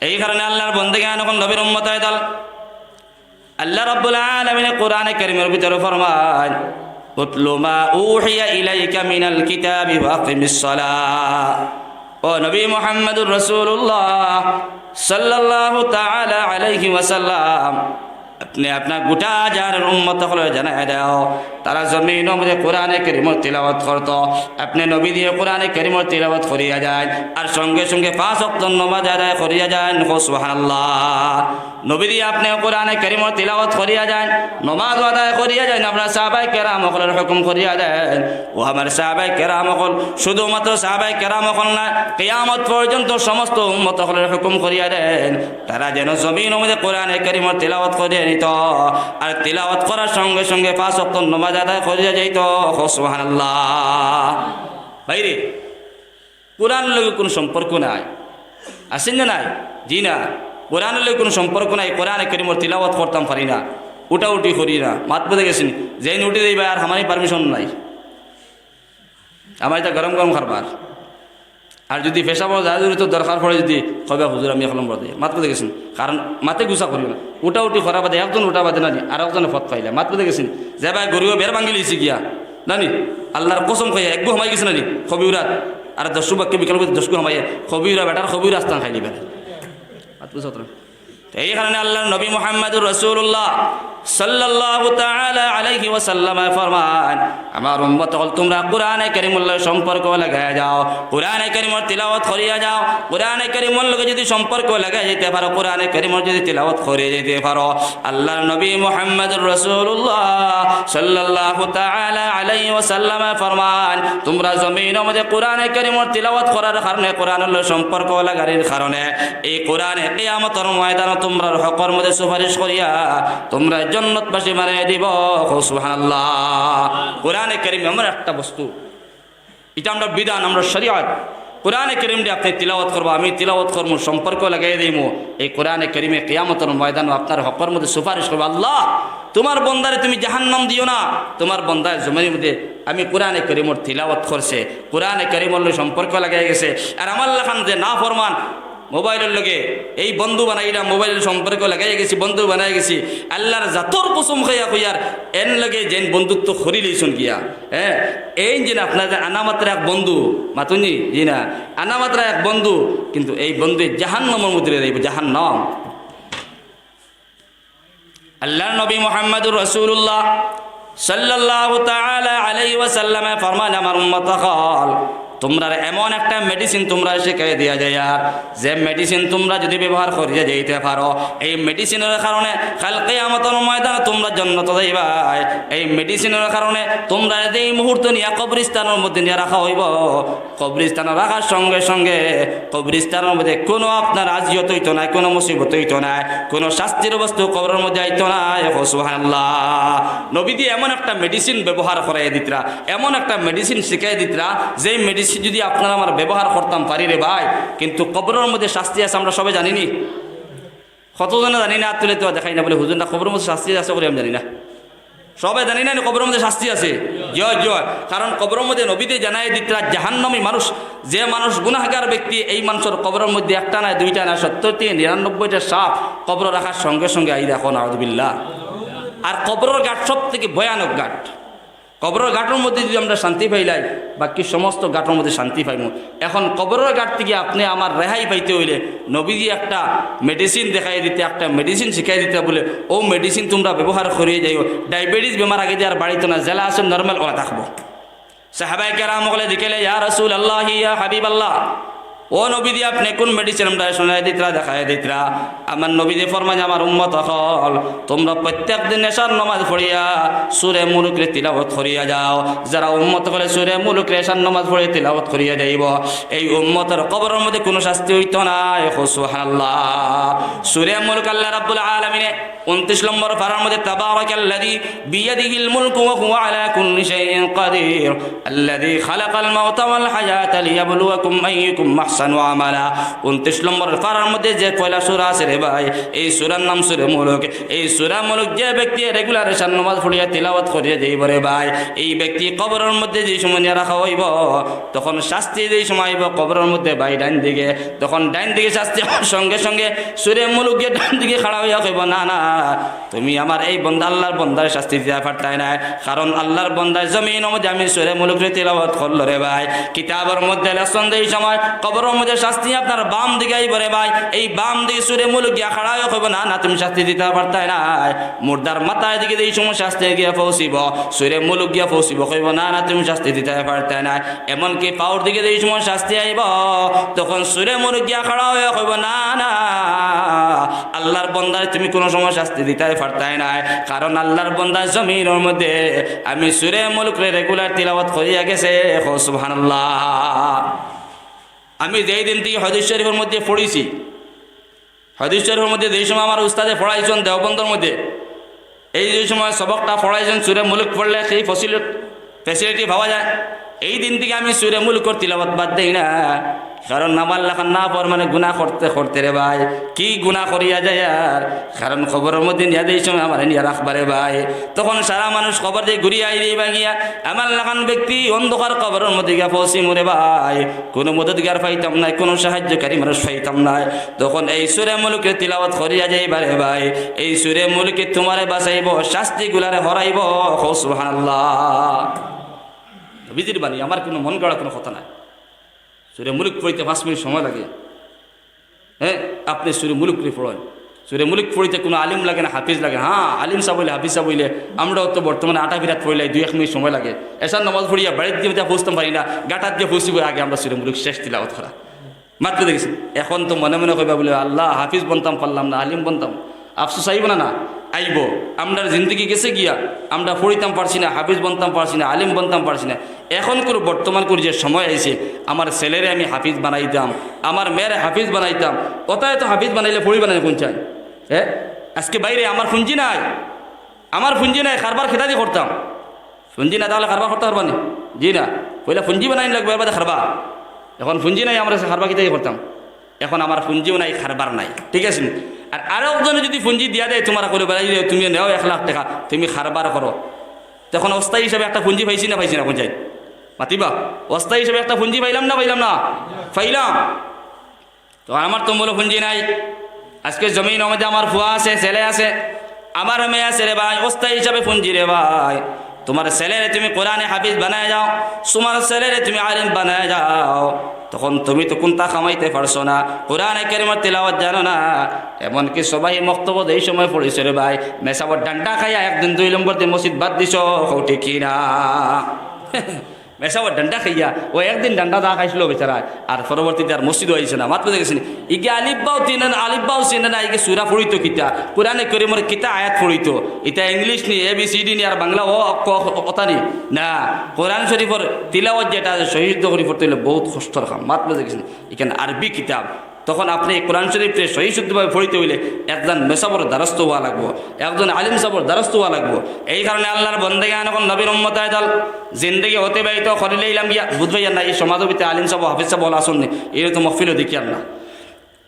এই কারণে আল্লার বন্দেগান অকল, নবীর উম্মত অকল, আল্লা রাব্বুল আলামিনে কোরআনে কারীমর ভিতরে ফরমাইন, "উতলু মা উহিয়া ইলাইকা মিনাল কিতাবি ওয়া আকিমিস সালাহ।" ও নবী মুহাম্মাদুর রাসূলুল্লাহ সাল্লাল্লাহু তাআলা আলাইহি ওয়াসাল্লাম, আপনে আপনার গোটা জাহানের উম্মত অকলরে জানাইয়া দেও, তারা জমিনর মাঝে কোরআনে কারীমর তিলাওয়াত করতো। আপনে নবীজিয়ে কোরআনে কারীমর তিলাওয়াত করিয়া যাইন, আর সঙ্গে সঙ্গে পাঁচ ওয়াক্ত নমাজ আদায় করিয়া যাইন। কও সুবহানাল্লাহ। নবীজি আপনে কোরআনে কারীমর তিলাওয়াত করিয়া যাইন, নমাজ আদায় করিয়া যাইন, আপনার সাহাবায়ে কেরাম অকলর হুকুম করিয়া দেইন। ও আমার সাহাবায়ে কেরাম অকল, শুধুমাত্র সাহাবায়ে কেরাম অকল নায়, কিয়ামত পর্যন্ত সমস্ত উম্মত অকলর হুকুম করিয়া দেইন। তারা যেন জমিনর মাঝে কোরআনে কারীমর তিলাওয়াত করিয়া নিতো, আর তিলাওয়াত করার সঙ্গে সঙ্গে পাঁচ ওয়াক্ত নমাজ আদায় করিয়া যাইতো। কও সুবহানাল্লাহ। ভাইরে, কোরআনর লগে কুনু সম্পর্ক নাই, আছে না নাই? জি না, কোরআনর লগে কুনু সম্পর্ক নাই। কোরআনে কারীমর তিলাওয়াত করতাম পারি না, উঠাউঠি করি না, মাত বুঝা গেছে নি? যেইন উঠি যাইবা আর হামানি permission নাই। আমার ইটা গরম গরম কারবার। আর যদি পেশাবর যা জরুরি তো দরকার পড়ে, যদি কইবা, "হুজুর, আমি এক নম্বর দেই।" মাত বুঝা গেছে নি? কারণ মাতে গুছা করিও না। উঠাউঠি করার বাদে একজন উঠা বাদে না নি, আর একজনে পথ পাইলা। মাত বুঝা গেছে নি? যে ভাই গরুয়ে বেড় ভাঙ্গি লইছে গিয়া, না নি? আল্লার কসম খাইয়া, একগু হামাই গেছে না নি? কবিউরাত। আর দশগু বাক্যে বিকাল করতে দশগু হামাইয়া, কবিউরা বেটার কবিউরা আস্তান খাইলি বেটা। মাত বুঝা তো না? এই কারণে আল্লার নবী মুহাম্মাদুর রাসূলুল্লাহ সাল্লাল্লাহু তাআলা আলাইহি ওয়াসাল্লামে ফরমাইন, "আমার উম্মত অকল, তুমরা কোরআনে কারীমর লগে সম্পর্ক লাগাইয়া যাও, কোরআনে কারীমর তিলাওয়াত করিয়া যাও।" কোরআনে কারীমর লগে যদি সম্পর্ক লাগাইয়া যাইতে পারো, কোরআনে কারীমর যদি তিলাওয়াত করিয়া যাইতে পারো, আল্লার নবী মুহাম্মাদুর রাসূলুল্লাহ সাল্লাল্লাহু তাআলা আলাইহি ওয়াসাল্লামে ফরমাইন, তুমরা জমিনর মাঝে কোরআনে কারীমর তিলাওয়াত করার কারণে, কোরআনর লগে সম্পর্ক লাগানির কারণে এই কোরআনে কিয়ামতর ময়দানো তুমরার হকর মাঝে সুপারিশ করিয়া তুমরারে জন্নতবাসী বানাইয়া দিবো। কও সুবহানাল্লাহ। কোরআনে কারীম এমন একটা বস্তু, ইটা আমরার বিধান, আমরার শরিয়ত। কোরআনে কারীমরে আপনে তিলাওয়াত করবা, আমি তিলাওয়াত করমু, সম্পর্ক লাগাইয়া দিমু। এই কোরআনে কারীমে কিয়ামতর ময়দানো আপনার হকর মাঝে সুপারিশ করবো, "আল্লাহ, তুমার বন্দারে তুমি জাহান্নাম দিও না, তুমার বন্দায় জমিনর মাঝে আমি কোরআনে কারীমর তিলাওয়াত করছে, কোরআনে কারীমর লগে সম্পর্ক লাগাইয়া গেছে, আর আমার লাখান যে নাফরমান মোবাইলর লগে এই বন্ধু বানাইলাম, মোবাইলর সম্পর্ক লাগাইয়া গেছি, বন্ধু বানাইয়া গেছি, আল্লার জাতর কসম খাইয়া কইয়ার, এন লগে যেন বন্ধুত্ব করি লইছইন গিয়া, হ্যাঁ, এইন যেন আপনার যে আনা মাত্র এক বন্ধু, মাতুনি, জি না, আনা মাত্র এক বন্ধু, কিন্তু এই বন্ধু জাহান্নামর মাঝে যাইবো, জাহান্নাম।" আল্লার নবী মুহাম্মাদুর রাসূলুল্লাহ সাল্লাল্লাহু তাআলা আলাইহি ওয়াসাল্লামে ফরমাইন, "আমার উম্মত অকল, তুমরারে এমন একটা medicine তুমরারে শিখাই দিয়া যাইয়ার, যে medicine তুমরা যদি ব্যবহার করিয়া যাইতে পারো, এই medicineর কারণে কাইল কিয়ামতর ময়দানো তুমরা জন্নতো যাইবায়। এই medicineর কারণে তুমরারে যেই মুহূর্ত নিয়া কবরস্থানর মাঝে নিয়া রাখা অইবো, কবরস্থানো রাখার সঙ্গে সঙ্গে কবরস্থানর মাঝে কুনু আপনার আজিয়ত অইতো নায়, কুনু মুসিবত অইতো নায়, কুনু শাস্তির বস্তু কবরর মাঝে আইতো নায়।" কও সুবহানাল্লাহ। নবীজি এমন একটা medicine ব্যবহার করাইয়া দিতরা, এমন একটা medicine শিখাইয়া দিতরা, যেই medicine যদি আপনার আমার ব্যবহার করতাম পারি রে ভাই, কিন্তু কবরর মাঝে শাস্তি আছে, আমরা সবে জানি নি? কতজনে জানি না, আত তুলে তো দেখাই না, বলে, "হুজুর, না, কবরর মাঝে শাস্তি আছে করি আমি জানি না।" সবে জানি না নি কবরর মাঝে শাস্তি আছে? জি অয়, জি অয়। কারণ কবরর মাঝে নবীজি জানাই দিতরা, জাহান্নামী মানুষ, যে মানুষ গুনাহগার ব্যক্তি, এই মানুষর কবরর মাঝে একটা নায়, দুইটা নায়, সত্তরটি, নিরানব্বইটা সাপ কবরো রাখার সঙ্গে সঙ্গে আই দেখো, নাউজুবিল্লাহ। আর কবরর ঘাট সব থাকি ভয়ানক ঘাট। কবরর ঘাটর মাঝে যদি আমরা শান্তি পাইলাই, বাকি সমস্ত ঘাটর মাঝে শান্তি পাইমু। এখন কবরর ঘাট থাকি আপনে আমার রেহাই পাইতে অইলে নবীজি একটা medicine দেখাই দিতরা, একটা medicine শিখাই দিতরা, বলে, "অউ medicine তুমরা ব্যবহার করিয়া যাইও, diabetes বেমার আগে যে আর বাড়িতো না, যেলা আছে normal অলা থাকবো।" সাহাবায়ে কেরাম অকলে জিকাইলা, "ইয়া রাসূলুল্লাহ, ইয়া হাবিবাল্লাহ, ও নবীজি, আপনে কুন মেডিসিন আমরারে শুনাইয়া দিতরা, দেখাইয়া দিতরা? আমার নবীজি ফরমাইন, আমার উম্মত অকল, তুমরা প্রত্যেক দিন এশার নমাজ পড়িয়া সূরা মুলুকরে তিলাওয়াত করিয়া যাও। যারা উম্মত অকলে সূরা মুলুকরে এশার নমাজ পড়িয়া তিলাওয়াত করিয়া যাইবো, এই উম্মতর কবরর মধ্যে কুনু শাস্তি অইতো নায়। কও সুবহানাল্লাহ। সূরা মুলুক আল্লাহ রাব্বুল আলামিনে ঊনত্রিশ নম্বর পারার মধ্যে, তাবারাকাল্লাযী বিয়াদিহিল মুলকু ওয়া হুয়া আলা কুল্লি শাইইন কাদির, আল্লাযী খালাকাল মাউতা ওয়াল হায়াতা লিয়াবলুয়াকুম আইয়ুকুম আহসানু আমালা। ঊনত্রিশ নম্বর পারার মধ্যে যে পয়লা সূরা আছে রে ভাই, এই সূরার নাম সূরা মুলুক। এই সূরা মুলুক যে ব্যক্তি রেগুলার এশার নমাজ পড়িয়া তিলাওয়াত করিয়া যাইবো রে ভাই, এই ব্যক্তি কবরর মধ্যে যে সময় নিয়া রাখা অইবো, তখন শাস্তি যে সময় আইবো কবরর মধ্যে ভাই ডাইন দিকে, তখন ডাইন দিকে শাস্তি হওয়ার সঙ্গে সঙ্গে সূরা মুলুক গিয়া ডাইন দিকে খাড়া অইয়া কইবো, না, না, তুমি আমার এই বন্দা, আল্লাহর বন্দারে শাস্তি দিতায় পারতায় নায়, কারণ আল্লাহর বন্দায় জমিনর মধ্যে আমি সূরা মুলুকরে তিলাওয়াত করলো রে ভাই। কিতাবর মধ্যে লেখছইন যে এই সময় কবরর মধ্যে শাস্তি আপনার বাম দিকে আইবো রে ভাই, এই বাম দিকে সূরা মুলুক গিয়া খাড়া অইয়া কইবো, না, না, তুমি শাস্তি দিতায় পারতায় নায়। মুর্দার মাথার দিকে যে এই সময় শাস্তি গিয়া পৌঁছিবো, সূরা মুলুক গিয়া পৌঁছিবো, কইবো, না, না, তুমি শাস্তি দিতায় পারতায় নায়। এমনকি পাওর দিকে যে এই সময় শাস্তি আইবো, তখন সূরা মুলুক গিয়া খাড়া অইয়া কইবো, না, না, আল্লাহর বন্দারে তুমি কুনু সময় শাস্তি দিতায় পারতায় নায়, কারণ আল্লাহর বন্দা জমিনর মধ্যে আমি সূরা মুলুকরে রেগুলার তিলাওয়াত করিয়া গেছে। কও সুবহানাল্লাহ। আমি যেই দিন থাকি হাদিস শরীফর মধ্যে পড়ছি, হাদিস শরীফর মধ্যে যেই সময় আমার উস্তাদে পড়াইছইন দেওবন্দর মধ্যে, এই যে সময় সবকটা পড়াইছইন, সূরা মুলুক পড়লে সেই ফসিলত-, ফ্যাসিলিটি পাওয়া যায়, এই দিন থাকি আমি সূরা মুলুকর তিলাওয়াত বাদ দেই না। কারণ আমার লাখান নাফরমানে গুনাহ করতে করতে রে ভাই, কি গুনাহ করিয়া যাইয়ার। কারণ কবরর মধ্যে নিয়া দেই সময় আমারে নিয়া রাখবা রে ভাই, তখন সারা মানুষ কবর দিয়া ঘুরিয়া আইবা গিয়া, আমার লাখান ব্যক্তি অন্ধকার কবরর মধ্যে গিয়া পৌঁছিমু রে ভাই, কুনু মদদগার পাইতাম নায়, কুনু সাহায্যকারী মানুষ পাইতাম নায়। তখন এই সূরা মুলুকরে তিলাওয়াত করিয়া যাইবা রে ভাই, এই সূরা মুলুকে তুমারে বাঁচাইবো, শাস্তিগুলারে হরাইবো। কও সুবহানাল্লাহ। নবীজির বাণী, আমার কুনু মন গড়া কুনু কথা নায়। সূরা মুলুক পড়িতে পাঁচ মিনিট সময় লাগে। হ্যাঁ, আপনে সূরা মুলুকরে পড়ইন। সূরা মুলুক পড়িতে কুনু আলিম লাগে না, হাফিজ লাগে না। হ্যাঁ, আলিম সাব অইলে, হাফিজ সাব অইলে, আমরাও তো বর্তমানে আটা বিরাট পড়িলাই, দুই এক মিনিট সময় লাগে। এশার নমাজ পড়িয়া বাড়িত গিয়া পৌঁছতাম পারি না, গাটাত গিয়া পৌঁছিবো আগে আমরা সূরা মুলুক শেষ তিলাওয়াত করা। মাত্র দেখছি। এখন তো মনে মনে কইবা বুলে, "আল্লাহ, হাফিজ বনতাম পারলাম না, আলিম বনতাম।" আফসোস আইবো না? না আইবো। আমরার জিন্দেগি গেছে গিয়া, আমরা পড়িতাম পারছি না, হাফিজ বনতাম পারছি না, আলিম বনতাম পারছি না। এখন করে বর্তমান করে যে সময় আইছে, আমার ছেলেরে আমি হাফিজ বানাইতাম, আমার মেয়েরে হাফিজ বানাইতাম, ওটায় তো হাফিজ বানাইলে পড়িবা না কোন চাই? হ্যাঁ, আজকে বাইরে আমার পুঞ্জি নাই, আমার পুঞ্জি নাই, কারবার কিতা দি করতাম? পুঞ্জি না থাকলে কারবার করতা পারবা নি? জি না। পয়লা পুঞ্জি বানাইন লাগবো, এরবাদে কারবার। এখন পুঞ্জি নাই, আমরা কারবার কিতা দি করতাম? এখন আমার পুঞ্জিও নাই, কারবার নাই, ঠিক আছে নি? আর আরো একজনে যদি পুঞ্জি দিয়া দেয়, তুমার কইলো, "বেড়াই রে, তুমি নেও এক লাখ টেকা, তুমি কারবার করো।" তখন অস্থায়ী হিসাবে একটা পুঞ্জি পাইছি না পাইছি না, কোন চাই? মাতিবা, অস্থায়ী হিসাবে একটা পুঞ্জি পাইলাম না পাইলাম না? পাইলাম। তো আমার তো মূল পুঞ্জি নাই। আজকে জমিনর মধ্যে আমার ফুয়া আছে, ছেলে আছে, আমার মেয়ে আছে রে ভাই, অস্থায়ী হিসাবে পুঞ্জি রে ভাই। তুমার ছেলেরে তুমি কোরআনে হাফিজ বানায় যাও, তুমার ছেলেরে তুমি আলিম বানায় যাও, তখন তুমি তো কুন্তা কামাইতে পারছো না, কোরআনে কারিমর তিলাওয়াত জানো না। এমনকি সবাই মক্তবত এই সময় পড়িছো রে ভাই, মেসাবর ডান্ডা খাইয়া একদিন দুই নম্বর দিয়া মসজিদ বাদ দিছো, কও ঠিক কি না? মেসাবর ডান্ডা খাইয়া, ও একদিন ডান্ডা দা খাইছিল বেচারায়, আর পরবর্তীতে আর মসজিদও আইছে না। মাত বুঝা গেছে নি? ইগে আলিফ বাও চিনে না, আলিফ বাও চিনে না, ইগে সূরা পড়িতো কিতা, কোরআনে কারিমর কিতা আয়াত পড়িতো, ইতা ইংলিশ নি, এ বি সি ডি নি, আর বাংলা অ, ক, খ, অতা নি। না, কোরআন শরীফর তিলাওয়াত যেটা আছে, সহি শুদ্ধ করি পড়তে অইলে বহুত কষ্টর কাম। মাত বুঝা গেছে নি? ইখান আরবি কিতাব। তখন আপনে কোরআন শরীফরে সহি শুদ্ধভাবে পড়িতে অইলে একজন মেসাবর দ্বারস্থ অওয়া লাগবো, একজন আলিম সাবর দ্বারস্থ অওয়া লাগবো। এই কারণে আল্লার বন্দেগান অকল, নবীর উম্মত আয়তাল, জিন্দেগি অতিবাহিত করিলাইলাম গিয়া, বুঝবায় না, ই সমাজর ভিতরে আলিম সাব, হাফিজ সাব অকল আছইন নি, এরকম মহফিলও দেখিয়ার না।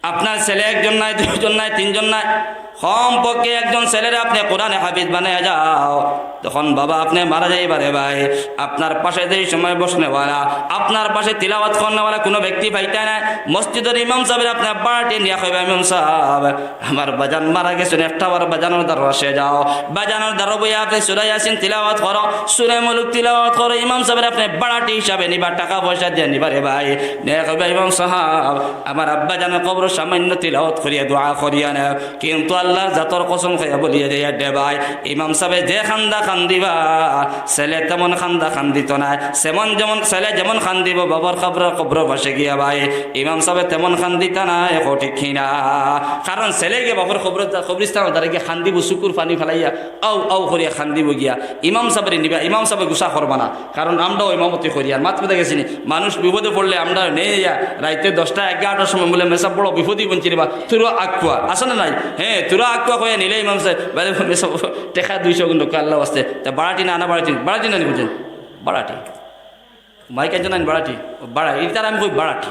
আপনার ছেলে একজন নাই, দুইজন নাই, তিনজন নাই, কমপক্ষে একজন ছেলেরে আপনে কোরআনে হাফিজ বানাইয়া যাও। তখন বাবা আপনে মারা যাইবা রে ভাই, আপনার পাশে যেই সময় বসনেওয়ালা, আপনার পাশে তিলাওয়াত করনেওয়ালা কুনু ব্যক্তি পাইতা নায়, মসজিদর ইমাম সাবরে আপনে বাড়িত নিয়া কইবা, "ইমাম সাব, আমার বাজান মারা গেছইন, একটা বার বাজানর দ্বারো আসে যাও।" বাজানর দ্বারো বইয়া আপনে সূরা ইয়াসিন তিলাওয়াত করো, সূরা মুলুক তিলাওয়াত করো, ইমাম সাবরে আপনে বাড়িত হিসাবে নিবা, টাকা পয়সা দিয়া নিবা রে ভাই। নিয়া কইবা, "ইমাম সাব, আমার আব্বাজানর কবরো সামান্য তিলাওয়াত করিয়া দোয়া করিয়া নেও।" কিন্তু আল্লাহ আল্লাহর জাতর কসম খাইয়া বলিয়া যাইয়ার রে ভাই, ইমাম সাবে যে কান্দা কান্দিবা, ছেলে তেমন কান্দা কান্দিতো নায়। সেমন যেমন ছেলে যেমন কান্দিবো বাবার কবরর, কবরর পাশে গিয়া ভাই, ইমাম সাবে তেমন কান্দিতা নায়, কও ঠিক কি না? কারণ ছেলে গিয়া বাবার কবর, কবরস্থানর দ্বারে গিয়া কান্দিবো, চকুর পানি ফালাইয়া আউ আউ করিয়া কান্দিবো গিয়া। ইমাম সাবরে নিবা, ইমাম সাবে গুসা করবা না। কারণ আমরাও ইমামতি করি, আর মাত বুঝা গেছে নি? মানুষ বিপদে পড়লে আমরা নেই ইয়া, রাইতে দশটা এগারোটার সময় বলে, "মেসাব বড় বিপদই বঞ্চি রে বা, তুরা আকুয়া, আছে না নাই? হ্যাঁ, তুরা আকুয়া কইয়া নিলে ইমাম সাব, বলে, 'মেসাব, টেকা দুইশো গুণ রক্ষা আল্লাহ আসতে, তা বাড়াটি না, না বাড়াটি, বাড়াটি না নি বুঝেন? বাড়াটি।' মাইক একজন আইন বাড়াটি, ও বাড়া, ইতার আমি কই বাড়াটি।"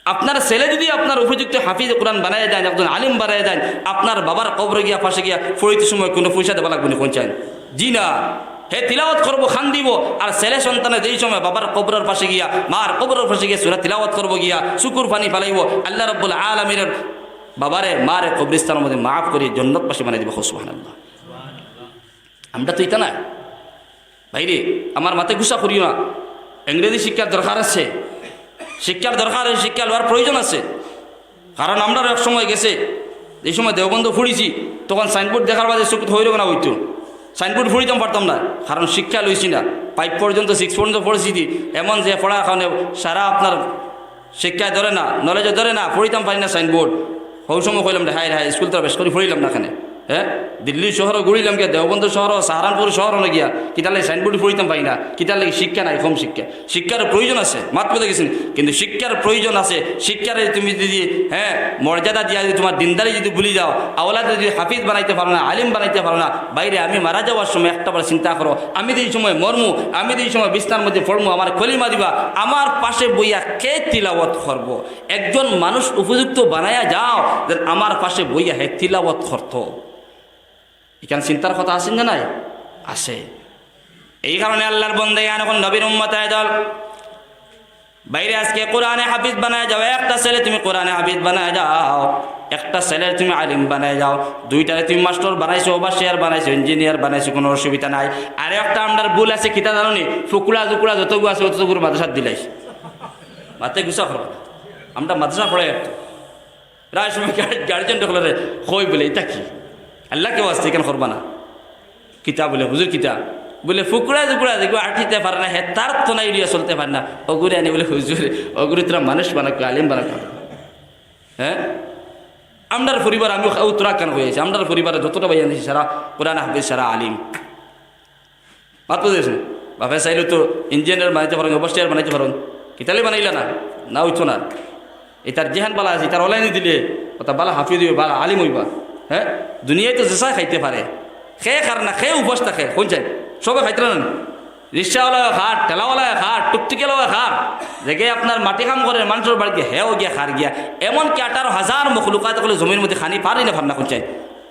আপনার ছেলে যদি আপনার উপযুক্ত হাফিজ কোরআন বানাইয়া দেন, একজন আলিম বানাইয়া দেন, আপনার বাবার কবরে গিয়া, পাশে গিয়া পড়িতে সময় কোনো পয়সা দেওয়া লাগবে না, কোন চাইন? জি না। হে তিলাওয়াত করবো, কান্দিবো, আর ছেলে সন্তানে যেই সময় বাবার কবরর পাশে গিয়া, মার কবরর পাশে গিয়া সুরা তিলাওয়াত করবো গিয়া, চকুর পানি ফালাইবো, আল্লাহ রাব্বুল আলামিনের বাবারে, মারে কবরস্থানর মধ্যে মাফ করি জন্নতবাসী বানাই দিবো। কও সুবহানাল্লাহ। আমরা তো ইতা না। ভাইরে, আমার মাতে গুসা করিও না। ইংরেজি শিক্ষার দরকার আছে, শিক্ষার দরকার আছে, শিক্ষা লওয়ার প্রয়োজন আছে। কারণ আমরারও এক সময় গেছে, যে সময় দেওবন্দ পড়ছি, তখন সাইনবোর্ড দেখার বাদে চকুত হইল না হইতো, সাইনবোর্ড পড়িতাম পারতাম না, কারণ শিক্ষা লইছি না। ফাইভ পর্যন্ত, সিক্স পর্যন্ত পড়ছি দি, এমন যে পড়ার কারণে সারা আপনার শিক্ষায় ধরে না, নলেজে ধরে না, পড়িতাম পারি না সাইনবোর্ড। হউ সময় কইলাম রে, "হায় রে হায়, স্কুল তো বেশ করি পড়িলাম না কেনে।" হ্যাঁ, দিল্লি শহরও ঘুরিলাম গিয়া, দেওবন্দ শহরও, সাহারানপুর শহরও না গিয়া, কিতার লাগি সাইনবোর্ড পড়িতাম পারি না, কিতার লাগি শিক্ষা নাই, কম শিক্ষা। শিক্ষার প্রয়োজন আছে, মাত বুঝা গেছে নি? কিন্তু শিক্ষার প্রয়োজন আছে। শিক্ষারে তুমি যদি, হ্যাঁ, মর্যাদা দিয়া যদি তোমার দিনদারি যদি ভুলি যাও, আওলাদে যদি হাফিজ বানাইতে পারো না, আলিম বানাইতে পারো না, ভাইরে, আমি মারা যাওয়ার সময় একটা বার চিন্তা করো, আমি যেই সময় মরমু, আমি যেই সময় বিছনার মধ্যে পড়মু, আমার কলিমা দিবা, আমার পাশে বইয়া কে তিলাওয়াত করবো? একজন মানুষ উপযুক্ত বানাইয়া যাও, যেন আমার পাশে বইয়া হে তিলাওয়াত করতো। ইখান চিন্তার কথা আছে না নাই? আছে। এই কারণে আল্লাহর বন্দেগান, এখন নবীর উম্মত আয় দল, ভাইরে, আজকে কোরআনে হাফিজ বানায় যাও, একটা ছেলে তুমি কোরআনে হাফিজ বানায় যাও, একটা ছেলে তুমি আলিম বানায় যাও, দুইটারে তুমি মাস্টার বানাইছো, ওভারসিয়ার বানাইছো, ইঞ্জিনিয়ার বানাইছো, কোনো অসুবিধা নাই। আরে একটা আমরার ভুল আছে, কিতা জানো নি? ফুকুড়া জুকুড়া যতগু আছে, অতগুরে মাদ্রাসাত দিলাইছি। মাতে গুসা করো না। আমরা মাদ্রাসা পড়াই একটু। প্রায় সময় গার্জিয়ান হকলরে কই বলে, "ইতা কি? আল্লাহকে ওয়াস্তে ইখান করবা না।" কিতা বলে, "হুজুর কিতা?" বলে, "ফুকুড়া জুকুড়া যেগু আটিতে পারে না, হে তার তনাই লইয়া চলতে পারে না, অগুরে আনি বলে, হুজুর, অগুরে তোরা মানুষ বানাক, আলিম বানাক।" হ্যাঁ, আমরার পরিবার, আমি উত্তরাখান হয়ে আছি, আমরার পরিবারে যতটা ভাই আছি, সারা কোরআন হাফিজ, সারা আলিম। মাত বুঝাইছি? বাপে চাইলে তো ইঞ্জিনিয়ার বানাইতে পারেন, ওভারসিয়ার বানাইতে পারেন, কিতালে বানাইলা না, না হইতো না। এটার যেহান বালা আছে, এটার অলাইনি দিলে ওটা বালা হাফিজ হইবা, বালা আলিম হইবা। হ্যাঁ, দুনিয়ায় তো যেসা খাইতে পারে, খে খার না, খে উপাস থাকে, কোন চাই? সবে খাইতে না। রিক্সাওয়ালা খার, ঠেলাওয়ালা খার, টুকটুকিওয়ালা খার, যেগে আপনার মাটি কাম করে, মানুষের বাড়িতে হেও গিয়া খার গিয়া, এমনকি আঠারো হাজার মখলুকাত হকলে জমির মধ্যে খানি পারি না, পার না, কোন চাই?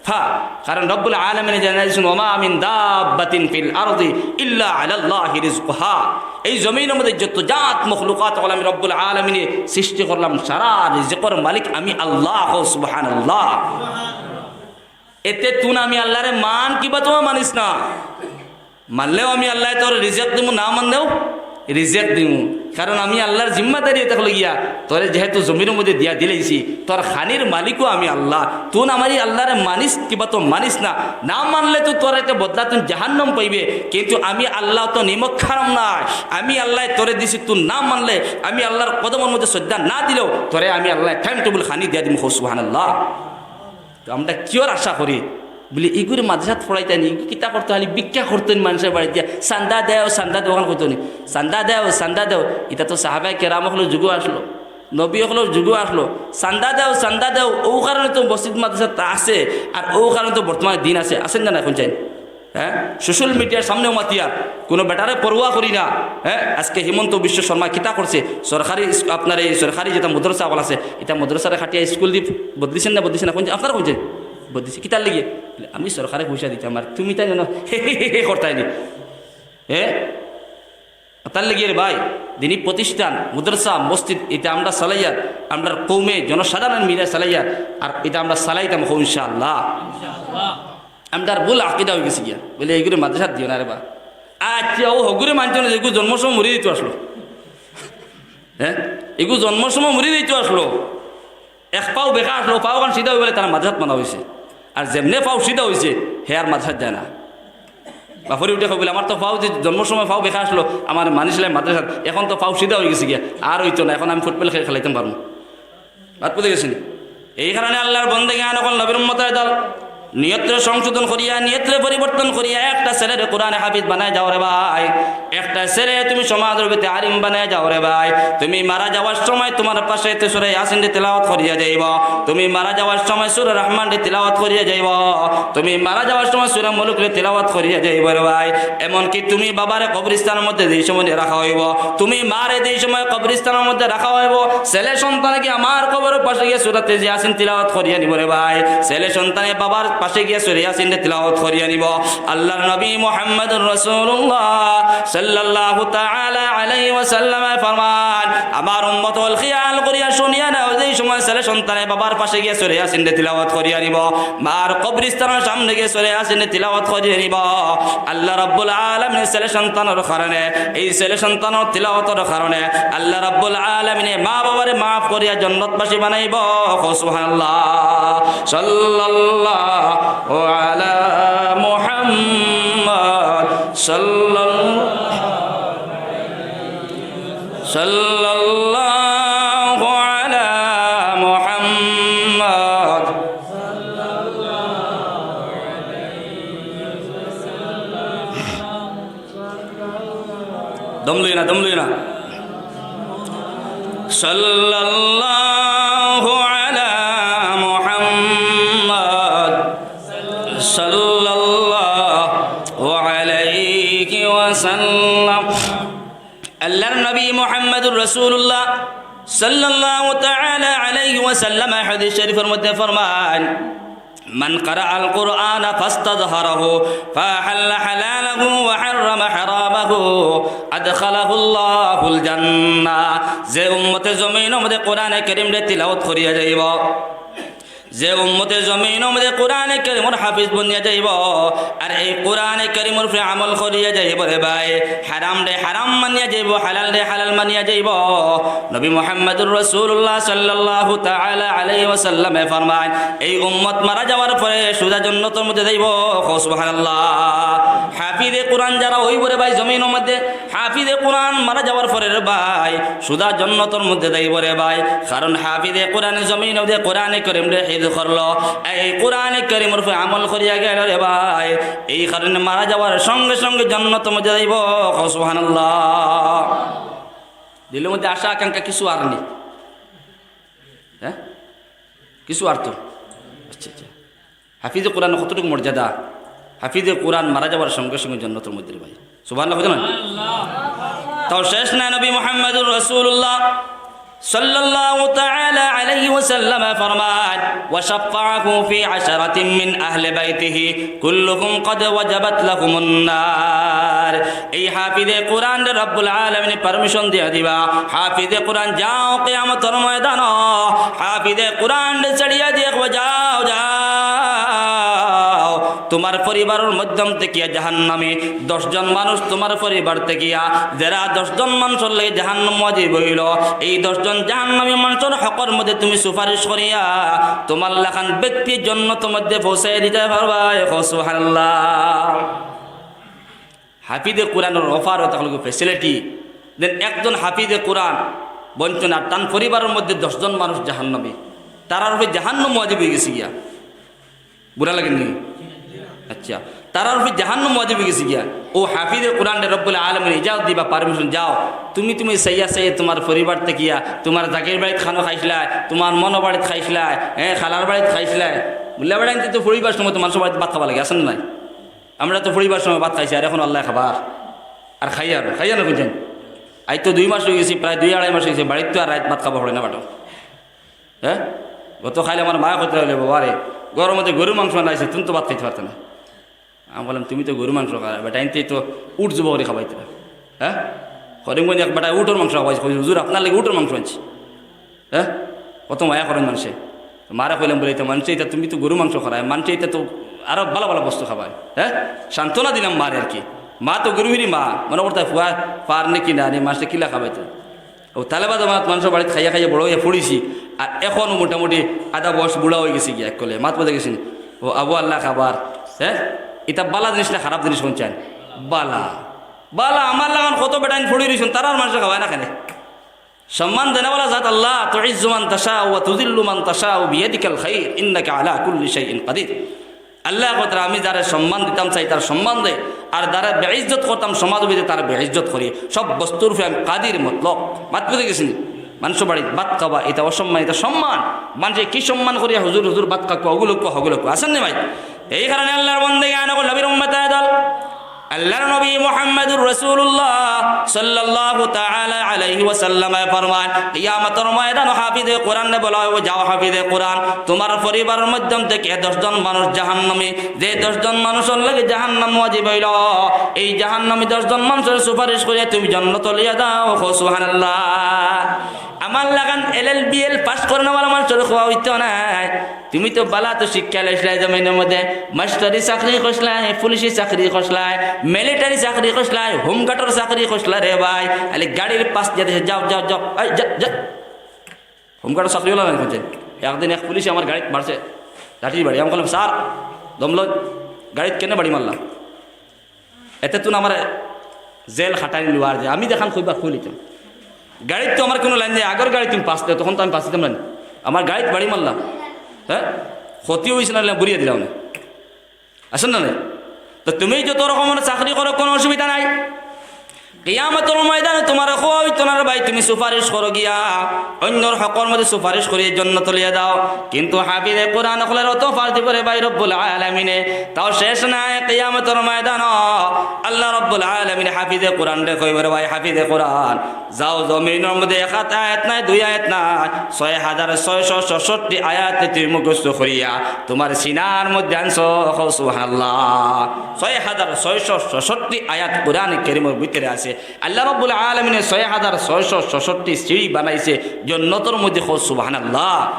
ফা, কারণ রব্বুল আলামিনে জানাই দিয়েছেন, "ওমা মিন দাব্বাতিন ফিল আরদি ইল্লা আলাল্লাহি রিজকুহা।" এই জমিনের মধ্যে যত জাত মখলুকাত হকল আমি রব্বুল আলামিনে সৃষ্টি করলাম, সারা রিজিকর মালিক আমি আল্লাহ। কও সুবহানাল্লাহ। এতে তুন আমি আল্লাহরে মান কিবা তোমার মানিস না। মানলেও আমি আল্লাহ তোর রিজেক্ট দিমু, না মানলেও রিজেক্ট দিমু। কারণ আমি আল্লাহর জিম্মাদারি এটা হলো গিয়া, তোরে যেহেতু জমির মধ্যে দিয়া দিলাইছি, তোর খানির মালিকও আমি আল্লাহ। তুন আমারি আল্লাহরে মানিস কিবা তো মানিস না, না মানলে তো তোর এটা বদলা তুই জাহান্নাম পাইবে। কিন্তু আমি আল্লাহ তো নিমক খারাম না, আমি আল্লাহ তোরে দিছি, তুই না মানলে, আমি আল্লাহর কদমর মধ্যে সজ্জা না দিলেও তোরে আমি আল্লাহ টাইম টেবিল খানি দিয়া দিমু। কও সুবহানাল্লাহ। তো আমরা কিওর আশা করি? বলি, "ইগুরে মাদ্রাসাত পড়াইতা নি, ইগু কিতা করতো? খালি ভিক্ষা করতো নি মানুষের বাড়িত দিয়া, চান্দা দেও, চান্দা দেও", ওখান করতো নি, "চান্দা দেও, চান্দা দেও।" এটা তো সাহাবায়ে কেরাম হকলর যুগও আসলো, নবী হকলর যুগও আসলো, "চান্দা দেও, চান্দা দেও।" ও কারণে তো মসজিদ মাদ্রাসা তা আছে, আর ও কারণে তো বর্তমানে দিন আছে, আছেন না, এখন চাই? হ্যাঁ, সোশ্যাল মিডিয়ার সামনেও মাতিয়ার, কোনো বেটারে পরোয়া করি না। হ্যাঁ, আজকে হিমন্ত বিশ্ব শর্মা কিতা করছে, সরকারি ইস-, আপনার এই সরকারি যেটা মাদ্রাসা হকল আছে, এটা মাদ্রাসারে কাটিয়া স্কুল দি বদলিছেন না, বদলিছেন না, কোন যে-, আপনারা কোন যে বদলিছে, কিতার লাগিয়া? আমি সরকারে পয়সা দিতাম, আর তুমি তাই জানো, হে হে হে হে করতাই নি। হ্যাঁ, তার লাগিয়া রে ভাই, দিনী প্রতিষ্ঠান, মাদ্রাসা, মসজিদ, এটা আমরা চালাইয়ার, আমরা কওমে জনসাধারণ মিলে চালাইয়ার, আর এটা আমরা চালাইতাম, কও ইনশাআল্লাহ। আমরার ভুল আকিদা হয়ে গেছে গিয়া, বলে, "এইগুলো মাদ্রাসাত দিও না রে বা।" আচ্ছা, ও হগুরে মানছে না, এগু জন্ম সময় মরি দিত আসলো। হ্যাঁ, এগু জন্ম সময় মরি দিত আসলো। এক পাও বেকা আসলো, পাও খান সিধা অইবো বলে তার মাদ্রাসাত মানা অইছে। আর যেমনে পাও সিধা অইছে, হে আর মাদ্রাসাত যায় না। বাফরে উঠে কইবো, "আমার তো পাও যে জন্মর সময় পাও বেকা আসলো, আমার মানিছিলাম মাদ্রাসাত, এখন তো পাও সিধা অইগেছে গিয়া, আর অইতো না, এখন আমি ফুটবল খে-, খেলাইতাম পারমু।" মাত বুঝি গেছইন নি? এই কারণে আল্লার বন্দেগান অকল, নবীর উম্মতর দল, নিয়তরে সংশোধন করিয়া, নিয়তরে পরিবর্তন করিয়া একটা ছেলেরে কোরআনে হাফিজ বানায় যাও রে ভাই। একটা ছেলে তুমি সমাজর ভিতরে আলিম বানায় যাও রে ভাই। তুমি মারা যাওয়ার সময় তুমার পাশে তে সূরা ইয়াসিনরে তিলাওয়াত করিয়া যাইবো। তুমি মারা যাওয়ার সময় সূরা রহমানরে তিলাওয়াত করিয়া যাইবো। তুমি মারা যাওয়ার সময় সূরা মুলুকরে তিলাওয়াত করিয়া যাইবো রে ভাই। এমনকি তুমি বাবারে কবরস্থানর মধ্যে যেই সময় রাখা অইবো, তুমি মারে যেই সময় কবরস্থানর মধ্যে রাখা অইবো, ছেলে সন্তানে গিয়া মার কবরর পাশে গিয়া সূরাতে ইয়াসিন তিলাওয়াত করিয়া নিবো রে ভাই। ছেলে সন্তানে বাবার পাশে গিয়া সূরা ইয়াসিনরে তিলাওয়াত করিয়া নিবো। আল্লার নবী মুহাম্মদুর রাসূলুল্লাহ সাল্লাল্লাহু তাআলা আলাইহি ওয়াসাল্লামে ফরমান, আমার উম্মত অকল খিয়াল করিয়া শুনিয়া নেও, যেই সময় ছেলে সন্তানে বাবার পাশে গিয়া সূরা ইয়াসিনরে তিলাওয়াত করিয়া নিবো, মার কবরস্থানর সামনে গিয়া সূরা ইয়াসিনরে তিলাওয়াত করিয়া নিবো, আল্লাহ রাব্বুল আলামিন ছেলে সন্তানর কারণে, এই ছেলে সন্তানর তিলাওয়াতর কারণে আল্লাহ রাব্বুল আলামিনে মা বাবারে মাফ করিয়া জন্নতবাসী বানাইবো। কও সুবহানাল্লাহ। সাল্লাল্লাহু আলা মুহাম্মদ। সাল্লাল্লাহু, সাল্লাল্লাহু আলা মুহাম্মদ। দম লইও না, দম লইও না। সাল্লাল্লাহু আলা মুহাম্মদ। সাল্লাল্লাহু আলাইহি ওয়াসাল্লাম। আল্লার নবী মুহাম্মদুর রাসূলুল্লাহ সাল্লাল্লাহু তাআলা আলাইহি ওয়াসাল্লামে হাদিস শরীফর মধ্যে ফরমান, মান কারাআল কুরআনা ফাস্তাযহারাহু ফাআহাল্লা হালালাহু ওয়া হাররামা হারামাহু আদখালাহুল্লাহুল জান্নাহ। যে উম্মতে জমিনর মধ্যে কোরআনে কারীমরে তিলাওয়াত করিয়া যাইবো, যে উম্মতে জমিনর মধ্যে কোরআনে কারীমর হাফিজ বনিয়া যাইবো, আর এই কোরআনে কারীমর উপরে আমল করিয়া যাইবো রে ভাই, হারামরে হারাম মানিয়া যাইবো, হালালরে হালাল মানিয়া যাইবো। নবী মুহাম্মদুর রাসূলুল্লাহ সাল্লাল্লাহু তাআলা আলাইহি ওয়াসাল্লামে ফরমায়, এই উম্মত মারা যাওয়ার পরে সুজা জন্নতর মধ্যে যাইবো। কও সুবহানাল্লাহ। হাফিজে কোরআন যারা অইবো রে ভাই জমিনর মধ্যে, হাফিজে কোরআন মারা যাওয়ার পরে রে ভাই, সুজা জন্নতর মধ্যে যাইবো রে ভাই। কারণ হাফিজে কোরআন জমিনর মধ্যে কোরআনে কারীমরে হিফজ করলো, এই কোরআনে কারীমর উপরে আমল করিয়া গেলো রে ভাই। এই কারণে মারা যাওয়ার সঙ্গে সঙ্গে জন্নতর মধ্যে যাইবো। কও সুবহানাল্লাহ। দিলর মধ্যে আশা আকাঙ্ক্ষা কিছু আর নি? হ্যাঁ, কিছু আর তো? আচ্ছা, আচ্ছা। হাফিজে কোরআন কতটুকু মর্যাদা? হাফিজে কোরআন মারা যাওয়ার সঙ্গে সঙ্গে জন্নতর মধ্যে রে ভাই। সুবহানাল্লাহ কইতো না? তাও শেষ না, নবী মুহাম্মদুর রাসূলুল্লাহ সাল্লাল্লাহু তাআলা আলাইহি ওয়াসাল্লামে ফরমায়, "ওয়া শাফফাআহু ফি আশারাতিন মিন আহলি বাইতিহি কুল্লুহুম ক্বাদ ওয়াজাবাত লাহুমুন নার।" এই হাফিজে কোরআনরে রব্বুল আলামিনে permission দিয়া দিবা, হাফিজে কোরআন যাও কিয়ামতর ময়দানো, হাফিজে কোরআনরে ছাড়িয়া দিয়া কইবো, "যাও, যাও, তুমার পরিবারর মাধ্যম থাকিয়া জাহান্নামী দশ জন মানুষ তুমার পরিবার থাকিয়া, যেরা দশ জন মানষর লাগি জাহান্নাম ওয়াজিব অইলো, এই দশ জন জাহান্নামী মানষর হকর মধ্যে তুমি সুপারিশ করিয়া তুমার লাখান ব্যক্তি জন্নতর মধ্যে পৌঁছাই দিতায় পারবায়।" কও সুবহানাল্লাহ। হাফিজে কোরআনর offer অয়, তার লগে facility দেন। একজন হাফিজে কোরআন বঞ্চনা, তান পরিবারর মধ্যে দশ জন মানুষ জাহান্নামী, তারার উপরে জাহান্নাম ওয়াজিব অইগেছে গিয়া। বুরা লাগের নি? আচ্ছা, তারার উপরে জাহান্নাম ওয়াজিব অইগেছে গিয়া। অউ হাফিজে কোরআনরে রব্বুল আলামিনে ইজাজত দিবা, permission, যাও, তুমি, তুমি চাইয়া চাইয়া তুমার পরিবার থাকিয়া, তুমার জাগির বাড়িত খানো খাইছলায়, তুমার মনো বাড়িত খাইছলায়, হ্যাঁ, খালার বাড়িত খাইছলায়। মুল্লা বেটাইন্তে তো পরিবার সময় তো মানষর বাড়িত ভাত খাবা লাগে, আছে না নাই? আমরা তো পরিবার সময় ভাত খাইছি, আর এখন আল্লায় খাবার। আর খাইয়ার, খাইয়ার না কইছইন? আইজ তো দুই মাস অইগেছে, প্রায় দুই আড়াই মাস অইগেছে, বাড়িত তো আর রাইত ভাত খাবা পড়ে না বেটা। হ্যাঁ? গত কাইল আমার মায়ে কইতরা, "বাবা রে, ঘরর মধ্যে গরুর মাংস আনা অইছে, তুমি তো ভাত খাইতে পারতায় না।" আমি কইলাম, "তুমি তো গরুর মাংস খারায়, বেটাইন্তে তো উট জবো করি খাবাইতরা।" হ্যাঁ? করিমগঞ্জ এক বেটায় উটর মাংস খাবাইছে, কইছে, "হুজুর, আপনার লাগি উটর মাংস আনছি।" হ্যাঁ? কত মায়া করইন মানষে। মারে কইলাম বলে, "ইতা মানষে, ইতা তুমি তো গরু মাংস খারায়, মানষে ইতা তো আরো ভালা ভালা বস্তু খাবায়।" হ্যাঁ? সান্ত্বনা দিলাম মারে আর কি। মা তো গরুরই মা, মনো করতায় ফুয়া পার নি কি না নি, মানষে কিলা খাবাইতো। ও তালেবা জমানাত মানষর বাড়িত খাইয়া খাইয়া বড় অইয়া পড়ছি, আর অখনও মোটামুটি আধা বয়স বুড়া অইগেছি গিয়া, এক কলে মাত বুঝা গেছে নি? ও আবু আল্লাহ খাবার, হ্যাঁ, ইটা বালা জিনিস না খারাপ জিনিস? হুনছইন, বালা। বালা, আমার লাখান কত বেটাইন পড়ি রইছইন, তারার মানষে খাওয়ায় না কেনে? সম্মান দেনেওয়ালা জাত আল্লাহ, তুইজ্জু মান তাশাউ ওয়া তুযিল্লু মান তাশাউ বিয়াদিকাল খাইর, ইন্নাকা আলা কুল্লি শাইইন কাদির। আল্লায় কইতরা, আমি যারে সম্মান দিতাম চাই, তার সম্মান দেই, আর যারে বেইজ্জত করতাম, সমাজর ভিতরে তার বেইজ্জত করি। সব বস্তুর উপরে আমি কাদির মতলক। মাত বুঝা গেছে নি? মানষর বাড়িত ভাত খাওয়া, ইটা অসম্মান, ইটা সম্মান। মানষে কি সম্মান করিয়া হুজুর, হুজুর ভাত খাওয়া, অগুলো কওয়া, অগুলো কওয়া। আছে নি ভাই? এই কারণে আল্লার বন্দেগান অকল, নবীর উম্মত আদল, আল্লার নবী মুহাম্মাদুর রাসূলুল্লাহ সাল্লাল্লাহু তাআলা আলাইহি ওয়াসাল্লামে ফরমান, কিয়ামতর ময়দানো হাফিজে কোরআনরে বলা অইবো, "যাও হাফিজে কোরআন, তুমার পরিবারর মাধ্যম থাকি দশ জন মানুষ জাহান্নামী, যে দশ জন মানষর লাগি জাহান্নাম ওয়াজিব অইলো, এই জাহান্নামী দশ জন মানষর সুপারিশ করিয়া তুমি জন্নতো লইয়া যাও।" কও সুবহানাল্লাহ। আমার লাখান এল এল বি এল পাস করনেওয়ালা মানষর কওয়া অইতো নায়। তুমি তো বালা তো শিক্ষা লইছলায় জমিনর মধ্যে, মাস্টারি চাকরি করছলায়, পুলিশি চাকরি করছলায়, মিলিটারি চাকরি করছলায়, হোমগার্ডর চাকরি করছলায় রে ভাই। আলি গাড়ির পাশ দিয়া দেশে যাও, যাও, যাও, এই, যা, যা। হোমগার্ডর চাকরি অলা নায়, বুঝছেন? একদিন এক পুলিশে আমার গাড়িত মারছে লাঠির বাড়ি। আমি কইলাম, "স্যার, দম লইন, গাড়িত কেনে বাড়ি মারলা?" এতে তুন আমার জেল খাটাই নিল আর যে আমি যেখান কইবা কইলিতাম। গাড়িত তো আমার কোনো লাইন নেই, আগর গাড়িত তুমি পাস দেও, তখন তো আমি পাস দিতাম না। আমার গাড়িত বাড়ি মারলাম, হ্যাঁ, ক্ষতি অইছে না, বুড়িয়ে দিলাম না। আছে না নাই? তো তুমি যত রকমর চাকরি করো, কোনো অসুবিধা নাই। কিয়ামতর ময়দানো তুমারে কওয়া অইতো না রে ভাই, তুমি সুপারিশ করো গিয়া, অইন্যর হকর মধ্যে সুপারিশ করি জন্নতো লইয়া যাও। কিন্তু হাফিজে কোরআন অকলরে অত পার দিবো রে ভাই রব্বুল আলামিনে, তাও শেষ নাই। কিয়ামতর ময়দানো আল্লাহ রব্বুল আলামিনে হাফিজে কোরআনরে কইবো রে ভাই, হাফিজে কোরআন, যাও জমিনর মধ্যে এক আয়াত নাই, দুই আয়াত নাই, ছয় হাজার ছয়শো ছষট্টি আয়াত তুমি মুখস্থ করিয়া তুমার সিনার মধ্যে আনছো। কও সুবহানাল্লাহ। ছয় হাজার ছয়শো ছষট্টি আয়াত কোরআনে কারীমর ভিতরে আছে। আল্লাহ রাব্বুল আলামিনে ছয় হাজার ছয়শো ছষট্টি সিঁড়ি বানাইছে জন্নতর মধ্যে। কও সুবহানাল্লাহ।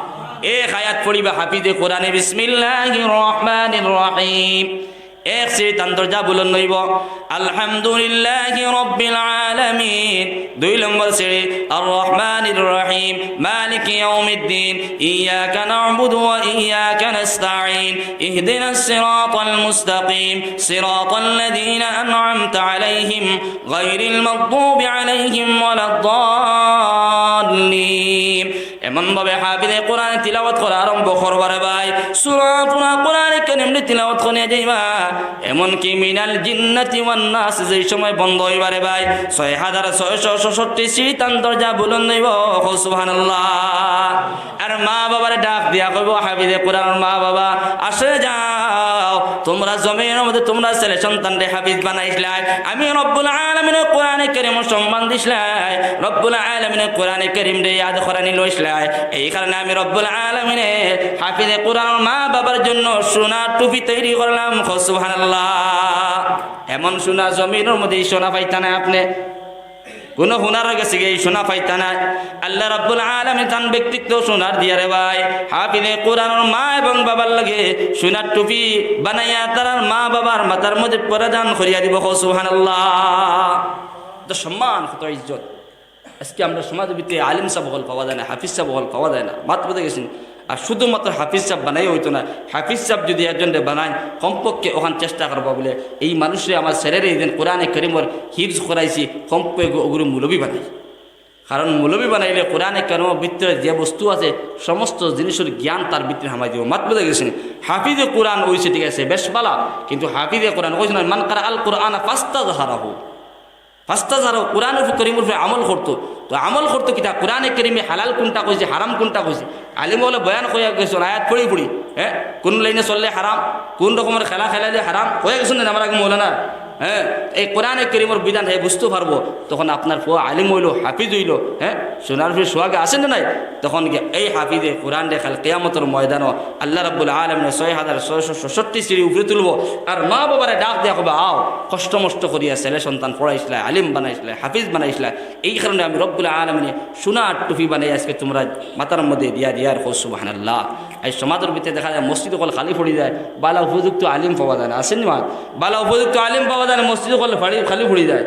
এক আয়াত পড়িবা হাফিজে কোরআনে, বিসমিল্লাহির রহমানির রহিম। এক সিঁড়ি তান দরজা বুলন্দ অইবো, আলহামদুলিল্লাহি রাব্বিল আলামিন। দুই নম্বর সিঁড়ি, আর রহমানির রহিম, মালিকি ইয়াউমিদ্দিন, ইয়াকা না'বুদু ওয়া ইয়াকা নাস্তাঈন, ইহদিনাস সিরাতাল মুস্তাকিম, সিরাতাল্লাযীনা আন'আমতা আলাইহিম, গায়রিল মাগদুবি আলাইহিম ওয়ালাদ দাল্লিন। এমন ভাবে হাফিজে কোরআন তিলাওয়াত করা আরম্ভ করবা রে ভাই, সূরা পুরা কোরআনে কারীম রে তিলাওয়াত করিয়া যাইবা। এমনকি মিনাল জিন্নাতি ওয়ান নাস যেই সময় বন্ধ অইবা রে ভাই, ছয় হাজার ছয়শো ছষট্টি সিঁড়ি তান দরজা বুলন্দ অইবো। কও সুবহানাল্লাহ। আর মা বাবারে ডাক দিয়া কইবো, হাফিজে কোরআনর মা বাবা, আসো যাও, তুমরা জমিনর মধ্যে তুমরা ছেলে সন্তানরে হাফিজ বানাইছলায়, আমি রব্বুল আলামিনে কোরআনে কারীমর সম্মান দিছলায়, রব্বুল আলামিনে কোরআনে কারীমরে ইয়াদ করানি লইছলায়। এই কারণে আমি রব্বুল আলামিনে হাফিজে কোরআনর মা বাবার জন্য সোনার টুপি তৈরি করলাম। কও সুবহানাল্লাহ। এমন সোনা জমিনর মধ্যে এই সোনা পাইতা নায় আপনে। কোনো হুনার গেছে গিয়া এই সোনা পাইতা নায়। আল্লাহ রাব্বুল আলামিন তান ব্যক্তিত্ব সোনার দিয়া রে ভাই, হাফিজে কোরআনর মা এবং বাবার লাগি সোনার টুপি বানাইয়া তারার মা বাবার মাথার মধ্যে পরাদান করিয়া দিবো। কও সুবহানাল্লাহ। তো সম্মান, কত ইজ্জত। আজকে আমরার সমাজর ভিতরে আলিম সাব অকল পাওয়া যায় না, হাফিজ সাব অকল পাওয়া যায় না, মাত বুঝা গেছে নি? আর শুধুমাত্র হাফিজ সাব বানাইয়া অইতো না, হাফিজ সাব যদি একজনরে বানাইন, কমপক্ষে অখান চেষ্টা করবা বুলে, এই মানুষরে আমার ছেলেরে যেদিন কোরআনে কারীমর হিফজ করাইছি, কমপক্ষে অগুরে মৌলবি বানাই। কারণ মৌলবি বানাইলে কোরআনে কারীমর ভিতরে যে বস্তু আছে, সমস্ত জিনিসর জ্ঞান তার ভিতরে হামাই দিবো। মাত বুঝা গেছে নি? হাফিজে কোরআন অইছে, ঠিক আছে, বেশ বালা, কিন্তু হাফিজে কোরআন অইছে না, মান কারাআল কোরআনা ফাস্তাযহারাহু। ফাস্তাযহারাহু, কোরআন উপরে, কারীমর উপরে আমল করতো। তো আমল করতো কিতা? কোরআনে কারীমে হালাল কুনটা কইছে, হারাম কুনটা কইছে, আলিম অকলে বয়ান করিয়া গেছইন, আয়াত পড়ি পড়ি, হ্যাঁ, কুন লাইনে চললে হারাম, কুন রকমর খেলা খেলাইলে হারাম, কইয়া গেছইন না আমার আগে মৌলানা? হ্যাঁ, এই কোরআনে কারীমর বিধান হে বুঝতো পারবো, তখন আপনার পুয়া আলিম অইলো, হাফিজ অইলো, হ্যাঁ, সোনার উপরে সোহাগে আছে না নাই? তখন গিয়া এই হাফিজে কোরআনরে কাল কিয়ামতর ময়দানো আল্লাহ রাব্বুল আলামিনে ছয় হাজার ছয়শো ছষট্টি সিঁড়ি উপরে তুলবো, আর মা বাবারে ডাক দিয়া কইবা, "আও, কষ্ট মষ্ট করিয়া ছেলে সন্তান পড়াইছলায়, আলিম বানাইছলায়, হাফিজ বানাইছলায়, এই কারণে আমি রব্বুল আলামিনে সোনার টুপি বানাই আজকে তুমরার মাথার মধ্যে দিয়া দিয়ার।" কও সুবহানাল্লাহ। এই সমাজর ভিতরে দেখা যায় মসজিদ অকল খালি পড়ি যায়, বালা উপযুক্ত আলিম পাওয়া যায় না, আছে নি মাত? বালা উপযুক্ত আলিম পাওয়া যায় না, মসজিদ অকল খালি, খালি পড়ি যায়।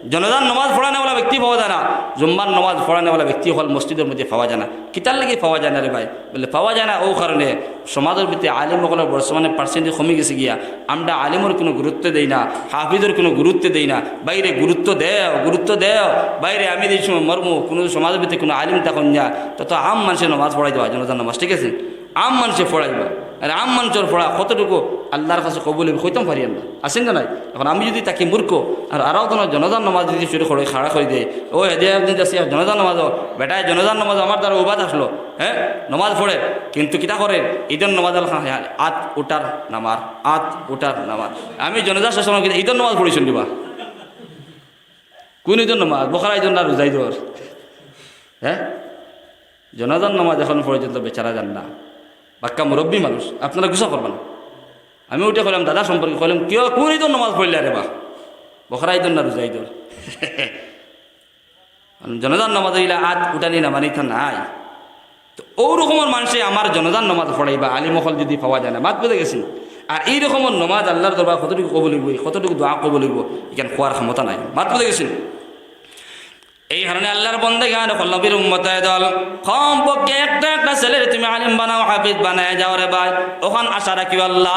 জনাজার নামাজ পড়ানেওয়ালা ব্যক্তি পাওয়া যায় না, জুম্মার নামাজ পড়ানেওয়ালা ব্যক্তি অকল মসজিদর মধ্যে পাওয়া যায় না। কিতার লাগি পাওয়া যায় না রে ভাই? বলে, পাওয়া যায় না অউ কারণে, সমাজর ভিতরে আলিম অকলর বর্তমানে percentage কমি গেছে গিয়া। আমরা আলিমর কুনু গুরুত্ব দেই না, হাফিজর কুনু গুরুত্ব দেই না। বাইরে গুরুত্ব দেও, গুরুত্ব দেও। বাইরে আমি যে সময় মরমু, কুনু সমাজর ভিতরে কুনু আলিম থাকইন না, তত আম মানষে নামাজ পড়াই দেওয়া, জনাজার নামাজ, ঠিক আছে? আম মানষে পড়াইবা। আর আম মানষর পড়া কতটুকু আল্লার কাছে কবুল অইবো, কইতাম পারিয়ার না। আছে না নাই? এখন আমি যুদি থাকি মূর্খ, আর আরাও তো জনাজার নামাজ যুদি শুরু করে, খাড়া করি দেয়, "ও, হেদিয়া একদিন যাচ্ছি আর জনাজার নামাজও, বেটায় জনাজার নামাজ আমার দ্বারা উবাত আসলো, হ্যাঁ, নামাজ পড়ে, কিন্তু কিতা করে? ইদর নামাজ আল খান আত উঠার নামাজ, আত উঠার নামাজ।" আমি জনাজার শেষ সময় কিন্তু ইদর নামাজ পড়ি শুনলিবা। কুন ইদর নামাজ? বখরা ইদর না রোজা ইদর? হ্যাঁ, জনাজার নামাজ এখন পর্যন্ত বেচারা যার না। বাক্কা মুরব্বী মানুষ, আপনারা গুসা করবা না। আমি উঠে কইলাম, দাদা সম্পর্কে কইলাম, "কিয়, কুন ইদর নামাজ পড়লা রে বা? বখরা ইদর না রোজা ইদর?" জনাজার নামাজ অইলা আত উঠানি নামানি তো নাই। তো অউ রকমর মানষে আমার জনাজার নামাজ পড়াইবা, আলিম অকল যুদি পাওয়া যায় না, মাত বুঝা গেছে নি? আর এই রকমর নামাজ আল্লার দরবার কতটুকু কবুল অইবো, কতটুকু দোয়া কবুল অইবো, ইখান কওয়ার ক্ষমতা নাই। মাত বুঝা গেছে নি? এই কারণে আল্লার বন্দেগান অকল, নবীর উম্মত আয় দল, কমপক্ষে একটা একটা ছেলেরে তুমি আলিম বানাও, হাফিজ বানায় যাও রে ভাই। অখান আশা রাখিও, "আল্লা,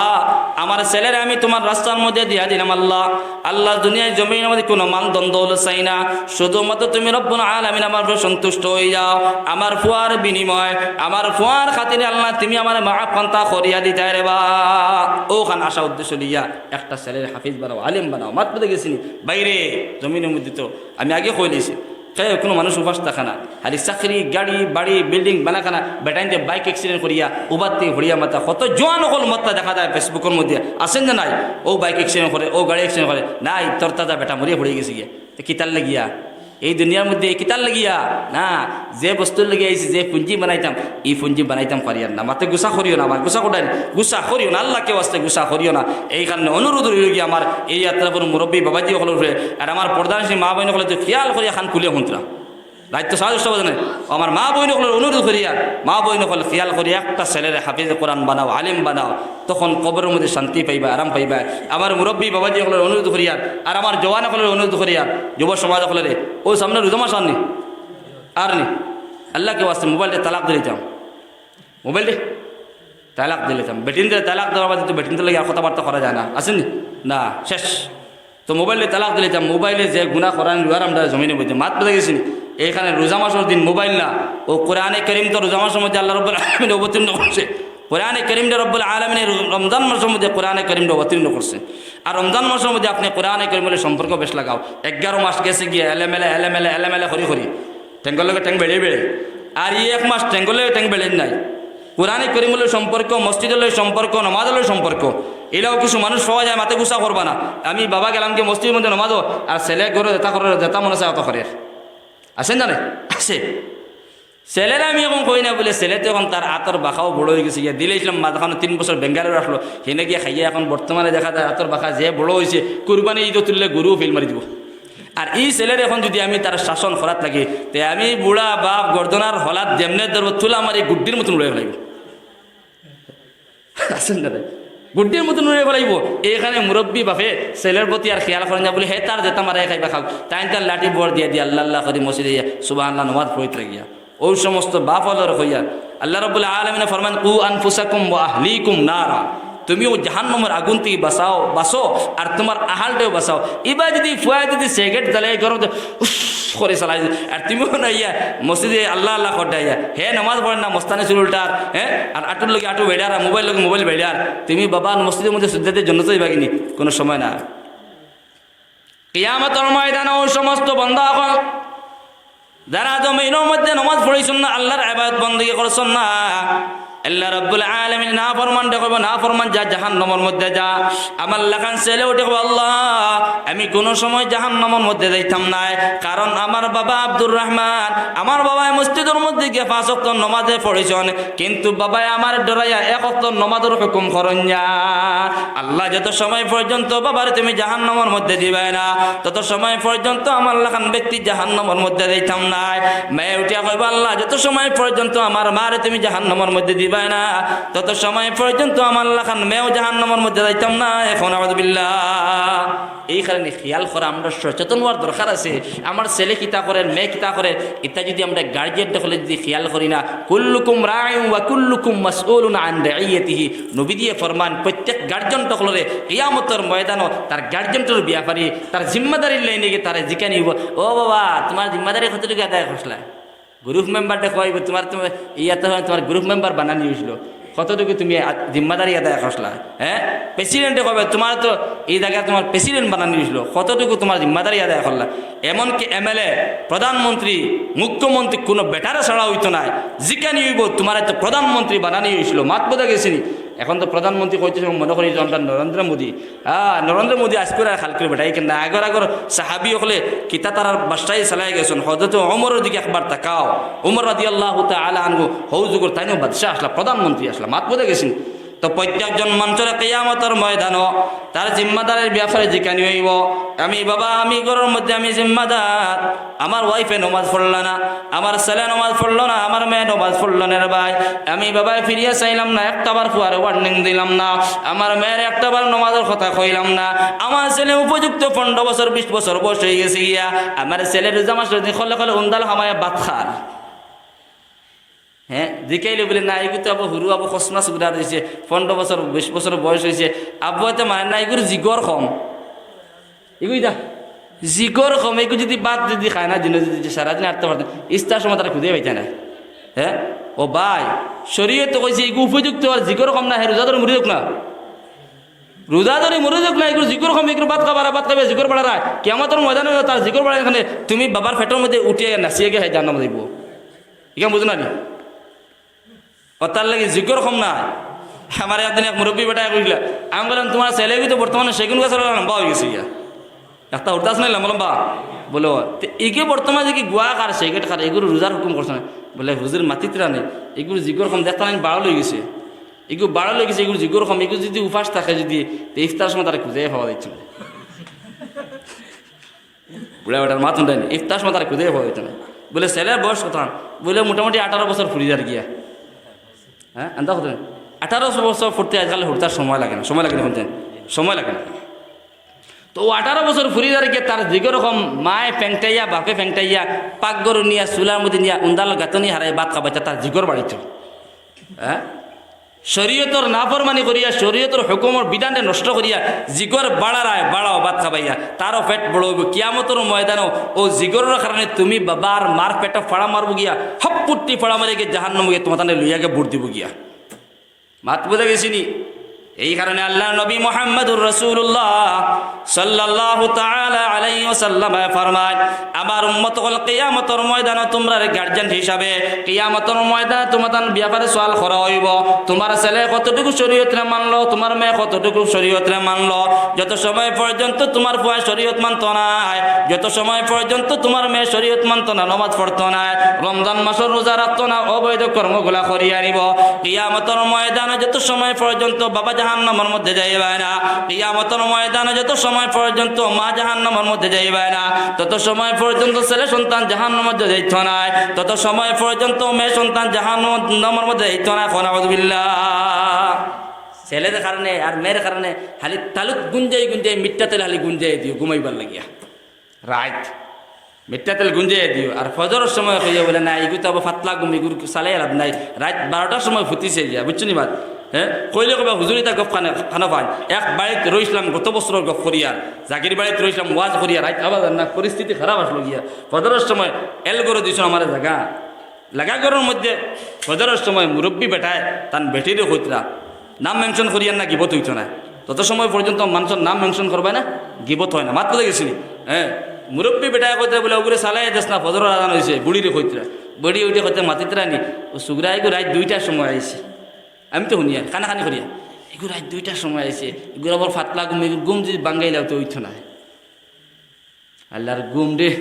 আমার ছেলেরে আমি তুমার রাস্তার মধ্যে দিয়া দিলাম আল্লা।" আল্লা, দুনিয়ার জমিনর মধ্যে কুনু মাল ধন দৌলত চাই না, শুধুমাত্র তুমি রব্বুল আলামিন আমার উপরে সন্তুষ্ট অইযাও। আমার ফুয়ার বিনিময়ে, আমার ফুয়ার খাতিরে আল্লা, তুমি আমারে মাফ পান্তা করিয়া দিতায় রে বা। অখান আশা উদ্দেশ্য লইয়া একটা ছেলেরে হাফিজ বানাও, আলিম বানাও। মাত বুঝা গেছে নি? বাইরে জমিনর মধ্যে তো আমি আগে কইলিছি, কে কুনু মানুষ উপাস থাকে না। খালি চাকরি, গাড়ি, বাড়ি, building বানাখানা, বেটাইন্তে bike accident করিয়া, উবাত্তি হরিয়া মাতা, কত জোয়ান অকল মাত্তা দেখা যায় Facebook-র মধ্যে, আছে না নাই? অউ bike accident করে, অউ গাড়ি accident করে, নাই, তরতাজা বেটা মরিয়া পড়ি গেছে গিয়া। তে কিতার লাগিয়া? এই দুনিয়ার মধ্যে কিতার লাগিয়া? না, যে বস্তুর লাগিয়া আইছি, যে পুঞ্জি বানাইতাম, ই পুঞ্জি বানাইতাম পারিয়ার না। মাতে গুসা করিও না, আমার গুসা করিও না, গুসা করিও না, আল্লাকে ওয়াস্তে গুসা করিও না। এই কারণে অনুরোধ রইল গিয়া আমার এই আত্রাফর মুরব্বী বাবাজি অকলর উপরে, আর আমার পর্দানশীল মা বইন অকলে তো খিয়াল করিয়া খান খুলে হুনতরা। রাইত তো সাড়ে দশটা বাজে নাই। ও আমার মা বইন অকলর অনুরোধ করিয়ার, মা বইন অকল খিয়াল করিয়া একটা ছেলেরে হাফিজে কোরআন বানাও, আলিম বানাও, তখন কবরর মধ্যে শান্তি পাইবা, আরাম পাইবা। আমার মুরব্বী বাবাজি অকলর অনুরোধ করিয়ার, আর আমার জওয়ান অকলর অনুরোধ করিয়ার, যুব সমাজ অকলরে, অউ সামনে রোজা মাস আর নি, আর নি, আল্লাকে ওয়াস্তে মোবাইলটা তালাক দিলিতাম। মোবাইলটা তালাক দিলিতাম। বেটিন্তরে তালাক দেওয়ার বাদে তো বেটিন্তর লাগি আর কথাবার্তা করা যায় না, আছে নি? না, শেষ। তো মোবাইলটা তালাক দিলিতাম। মোবাইলে যে গুনা করানি অর আমরার জমিনর মধ্যে, মাত বুঝা গেছে নি? এইখানে রোজা মাসর দিন মোবাইল না, অউ কোরআনে করিম তো রোজা মাসর মধ্যে আল্লা রব্বুল আলামিন অবতীর্ণ করছে। কোরআনে করিমটা রব্বুল আলামিনে রমজান মাসর মধ্যে কোরআনে করিমটা অবতীর্ণ করছে। আর রমজান মাসর মধ্যে আপনে কোরআনে করিমর লগে সম্পর্ক বেশ লাগাও। এগারো মাস গেছে গিয়া এলেমেলে, এলেমেলে, এলেমেলে করি করি। ঠেঙ্গর লগে ঠেং বেড়ে বেড়ে। আর ই এক মাস ঠেঙ্গর লগে ঠেং বেড়ে নাই। কোরআনে করিমর লগে সম্পর্ক, মসজিদর লগে সম্পর্ক, নমাজর লগে সম্পর্ক। ইলাও কিছু মানুষ পাওয়া যায়, মাতে গুসা করবা না। আমি বাবা গেলাম গিয়া মসজিদর মধ্যে নমাজও, আর ছেলে ঘরো যেতা করে, যেতা মনে চায় অতা করের। আছে না রে? আছে। ছেলেরে আমি এখন কই না বুলে, ছেলে তো এখন তার আতর বাঁকাও বড় অই গেছে গিয়া। দিলাইছিলাম মাঝখানো তিন বছর বেঙ্গালোর আসলো, হিনে গিয়া খাইয়া এখন বর্তমানে দেখা যায় আতর বাঁকা যে বড় অইছে, কুরবানি ইদো তুললে গরুও ফিল মারি দিবো। আর ই ছেলেরে এখন যুদি আমি তার শাসন করাত লাগি, তে আমি বুড়া বাপ গর্দনার হলাত যেমনে ধরবো, তুলা মারি গুড্ডির মতন উড়াই ফালাইবো। আছে না রে? গুড্ডির মতন উড়াই ফালাইবো। এইখানে মুরব্বী বাপে ছেলের প্রতি আর খিয়াল করইন না বুলে, হে তার যেতা মারাই খাইবা খাউক। তাইন তার লাঠি বর দিয়া দিয়া আল্লা আল্লা করি মসজিদে গিয়া সুবহানাল্লাহ নমাজ পড়িত লাগিয়া। অউ সমস্ত বাপ অকলরে কইয়ার, আল্লা রব্বুল আলামিনে ফরমাইন, "কু আনফুসাকুম ওয়া আহলিকুম নারা।" তুমি অউ জাহান্নামর আগুন থাকি বাঁচাও, বাঁচো, আর তুমার আহালরেও বাঁচাও। ইবা যুদি ফুয়ায় যুদি সিগারেট জ্বালাইয়া গরম উফ করি চালাইছে, আর তুমি অনো আইয়া মসজিদে আল্লা আল্লা কররায়, হে নমাজ পড়ের না, মস্তানি চুল উল্টার, হে, আর আটুর লগে আটু বেড়ার, আর মোবাইল লগে মোবাইল বেড়ার, তুমি বাবা মসজিদর মধ্যে সুজদাতে জন্নতো যাইবাগি নি, কুনু সময় না। কিয়ামতর ময়দানো অউ সমস্ত বন্দা অকল যারা জমিনর মধ্যে নমাজ পড়ছইন না, আল্লার ইবাদত বন্দেগি করছইন না, আল্লা রব্বুল আলামিন নাফরমানরে কইবো, "নাফরমান, যা জাহান্নামর মধ্যে যা।" আমার লাখান ছেলে উঠে কইবো, "আল্লা, আমি কুনু সময় জাহান্নামর মধ্যে যাইতাম নায়, কারণ আমার বাবা আব্দুর রহমান, আমার বাবায় মসজিদর মধ্যে গিয়া পাঁচ ওয়াক্ত নমাজে পড়ছইন, কিন্তু বাবায় আমারে ডরাইয়া এক ওয়াক্ত নমাজর হুকুম করইন না। আল্লা, যত সময় পর্যন্ত বাবারে তুমি জাহান্নামর মধ্যে দিবায় না, তত সময় পর্যন্ত আমার লাখান ব্যক্তি জাহান্নামর মধ্যে যাইতাম নায়।" মায়ে উঠিয়া কইবো, "আল্লা, যত সময় পর্যন্ত আমার মারে তুমি জাহান্নামর মধ্যে দিবায় না, তত সময় পর্যন্ত আমার লাখান মেয়েও জাহান্নামর মধ্যে যাইতাম না। এখন আউযুবিল্লাহ। এই কারণে খেয়াল করা আমরা সচেতন হওয়ার দরকার আছে। আমার ছেলে কিতা করের, মেয়ে কিতা করের, ইতা যদি আমরা গার্জিয়ান হকলে যদি খেয়াল করি না, কুল্লুকুম রাইন ওয়া কুল্লুকুম মাসউলুন আন রাইয়াতিহি। নবীজিয়ে ফরমান, প্রত্যেক গার্জিয়ান হকলরে কিয়ামতর ময়দানো তার গার্জিয়ানর ব্যাপারে, তার জিম্মাদারির লাইনে গিয়া তারে জিকানি অইবো, "ও বাবা, তুমার জিম্মাদারি কতটুকু আদায় করছলা?" গ্রুপ মেম্বাররে কইবো, "তুমার, তুমার, ইয়া তো, তুমার গ্রুপ মেম্বার বানানি অইছিল, কতটুকু তুমি আ-, জিম্মাদারি আদায় করছলা?" হ্যাঁ, প্রেসিডেন্টে কইবো, "তুমার তো এই জাগার তুমার প্রেসিডেন্ট বানানি অইছিল, কতটুকু তুমার জিম্মাদারি আদায় করলা?" এমনকি এমএলএ, প্রধানমন্ত্রী, মুখ্যমন্ত্রী কুনু বেটারে ছাড়া অইতো নায়, জিকানি অইবো, "তুমারে তো প্রধানমন্ত্রী বানানি অইছিল।" মাত বুঝা গেছেনি? এখন তো প্রধানমন্ত্রী কইতে সময় মনে করি যে আমরা নরেন্দ্র মোদী, হ্যাঁ, নরেন্দ্র মোদী আইজকুর আর কাইলকুর বেটা, ইখান না। আগর আগর সাহাবি অকলে কিতা তারার বাদশাহী চালাই গেছইন। হযরত ওমরর দিকে একবার তাকাও। ওমর রাদিয়াল্লাহু তাআলা আনহু হউ যুগর তাইনও বাদশা আছলা, প্রধানমন্ত্রী আছলা। মাত বুঝা গেছেনি? তো প্রত্যেকজন মানষরে কিয়ামতর ময়দানো তার জিম্মাদারির ব্যাপারে জিকানি অইবো। আমি বাবা, আমি ঘরর মধ্যে আমি জিম্মাদার, আমার ওয়াইফে নমাজ পড়লা না, আমার ছেলে নমাজ পড়লো না, আমার মেয়ে নমাজ পড়লো না রে ভাই। আমি বাবায় ফিরিয়া চাইলাম না, একটাবার ফুয়ারে ওয়ার্নিং দিলাম না, আমার মেয়ের একটাবার নমাজর কথা কইলাম না। আমার ছেলে উপযুক্ত পনরো বছর, বিশ বছর বয়স অইগেছে গিয়া, আমার ছেলে রোজা মাসর দিন খলে খলে উন্দাল হামাইয়া ভাত খার। হ্যাঁ, জিকাইলে বুলে, "না, ইগু তো আবু হুরু, আবু খসমা সুগরা রইছে, পনরো বছর, বিশ বছর বয়স অইছে, আবু এতে মানে না, ইগুর জিগর কম।" ইগু ইতা জিগর কম, ইগু যদি ভাত যদি খায় না, দিনো যদি সারাদিন আটতে পারতে, ইফতার সময় তারে খুঁজে পাইতা না। হ্যাঁ, ও ভাই, শরীয়তে কইছে ইগু উপযুক্ত, আর জিগর কম না, হে রোজা ধরে মরি যাউক না, রোজা ধরে মরি যাউক না, ইগুর জিগর কম, ইগুর ভাত খাবার, ভাত খাবে, জিগর বাড়ারা, কিয়ামতর ময়দানে তার জিগর বাড়ার কারণে তুমি বাবার পেটর মধ্যে উঠিয়া নাচিয়া গিয়া জাহান্নামো যাইবো। ইখান বুঝো না নি? ও তার লাগি জিগর কম না। আমার একদিন এক মুরব্বী বেটায় কইলা, আমি কইলাম, "তুমার ছেলে তো বর্তমানে সেগুন গাছর লম্বা অইগেছে গিয়া।" একটা হুরতাছ নাই লম্বা লম্বা। বুলে, "ও, তে ইগে বর্তমানে যে কি গুয়া খার, সিগারেট খার, ইগুর রোজার হুকুম করছে না?" বুলে, "হুজুর মাতিত্রা নাই, ইগুর জিগর কম দেখতা নাই বাড়ল অইগেছে। ইগু বাড়ল অইগেছে, ইগুর জিগর কম, ইগু যদি উপাস থাকে যদি, তে ইফতার সময় তারে খুঁজে পাওয়া যাইতো না।" বুড়া বেটার মাত হুনরায় নি, ইফতার সময় তারে খুঁজে পাওয়া যাইতো না। বুলে, "ছেলের বয়স কত?" বুলে, "মোটামুটি আঠারো বছর ফুরি যার গিয়া।" হ্যাঁ, আন্দা কত? আঠারো বছর ফুরতে আজকাল হুরতার সময় লাগে না, সময় লাগে না, হুনছেন? সময় লাগে না। তো ও আঠারো বছর ফুরি যার গিয়া তার জিগর কম মায়ে ফেংটাইয়া, বাপে ফেংটাইয়া, পাকঘর নিয়া, চুলার মধ্যে নিয়া, উন্দাল গাতনি হারাই ভাত খাবাইতা তার জিগর বাড়িত। হ্যাঁ? শরীয়তর নাফরমানি করিয়া, শরীয়তর হুকুমর বিধানরে নষ্ট করিয়া, জিগর বাড়ারায় বাড়াও ভাত খাবাইয়া, তারও পেট বড় অইবো। কিয়ামতর ময়দানো ও জিগরর কারণে তুমি বাবার মার পেটো ফাড়া মারবো গিয়া, হপ্পুট্টি ফাড়া মারি গিয়া জাহান্নামো গিয়া তুমার তানে লইয়া গিয়া বুড় দিবো গিয়া। মাত বুঝা গেছেনি? এই কারণে আল্লার নবী মুহাম্মাদুর রাসূলুল্লাহ সাল্লাল্লাহু তাআলা আলাইহি ওয়াসাল্লামে ফরমায়, আমার উম্মত অকল কিয়ামতর ময়দানো তুমরারে গার্জিয়ান হিসাবে কিয়ামতর ময়দানে তুমার তান ব্যাপারে সওয়াল করা অইবো। তুমার ছেলে কতটুকু শরীয়তরে মানলো, তুমার মেয়ে কতটুকু শরীয়তরে মানলো। যত সময় পর্যন্ত তুমার ফুয়ায় শরীয়ত মানতো নায়, যত সময় পর্যন্ত তুমার মেয়ে শরীয়ত মানতো না, নমাজ পড়তো নায়, রমজান মাসর রোজা রাখতো না, অবৈধ কর্মগুলা করিয়া নিবো, কিয়ামতর ময়দানে যত সময় পর্যন্ত বাবা জাহান্নামর মধ্যে যাইবা না, কিয়ামতর ময়দানে যত সময় পর্যন্ত মা জাহান্নামর মধ্যে যাইবা না, তত সময় পর্যন্ত ছেলে সন্তান জাহান্নামর মধ্যে যাইতো নায়, তত সময় পর্যন্ত মেয়ে সন্তান জাহান্নামর মধ্যে যাইতো নায়। নাউজুবিল্লাহ। ছেলের কারণে আর মেয়ের কারণে খালি তালুত গুঞ্জাই গুঞ্জাই, মিঠা তেল খালি গুঞ্জাই দিও ঘুমাইবার লাগিয়া। রাইত মিঠা তেল গুঞ্জাই দিও, আর ফজরর সময় কইয়া বুলে, "না, ইগু তো আবার পাতলা ঘুম, ইগুর চালাইয়া লাভ নাই।" রাইত বারোটার সময় ফুতিছে গিয়া, বুঝছো নি মাত? হ্যাঁ, কইলে কইবা, "হুজুর, ইতা গপ খানে, খানো পান।" এক বাড়িত রইছলাম, গত বছরর গপ করিয়া, জাগির বাড়িত রইছলাম, ওয়াজ করিয়া, রাইত আবার না, পরিস্থিতি খারাপ আসলো গিয়া। ফজরর সময় এল করে দিছন আমারে জাগা। লাগা ঘরর মধ্যে ফজরর সময় মুরব্বী বেটায় তান বেটিরে কইতরা, নাম মেনশন করিয়ার না, গিবত অইতো নায়। তত সময় পর্যন্ত মানষর নাম মেনশন করবায় না, গিবত অয় না। মাত বুঝা গেছেনি? হ্যাঁ, মুরব্বী বেটায় কইতরা বুলে, "ওগুরে চালাইয়া দেস না, ফজরর আজান অইছে।" বুড়িরে কইতরা, বুড়ি উঠে কইতরা, "মাতিতরা নি, ও সুগরা এগু রাইত দুইটার সময় আইছে।" আমি তো হুনিয়ার, কানাকানি করিয়া, "এগু রাইত দুইটার সময় আইছে, এগুর আবার পাতলা ঘুম, এগুর ঘুম যদি ভাঙ্গাইলাও তো অইতো নায়।" আল্লার ঘুম রে।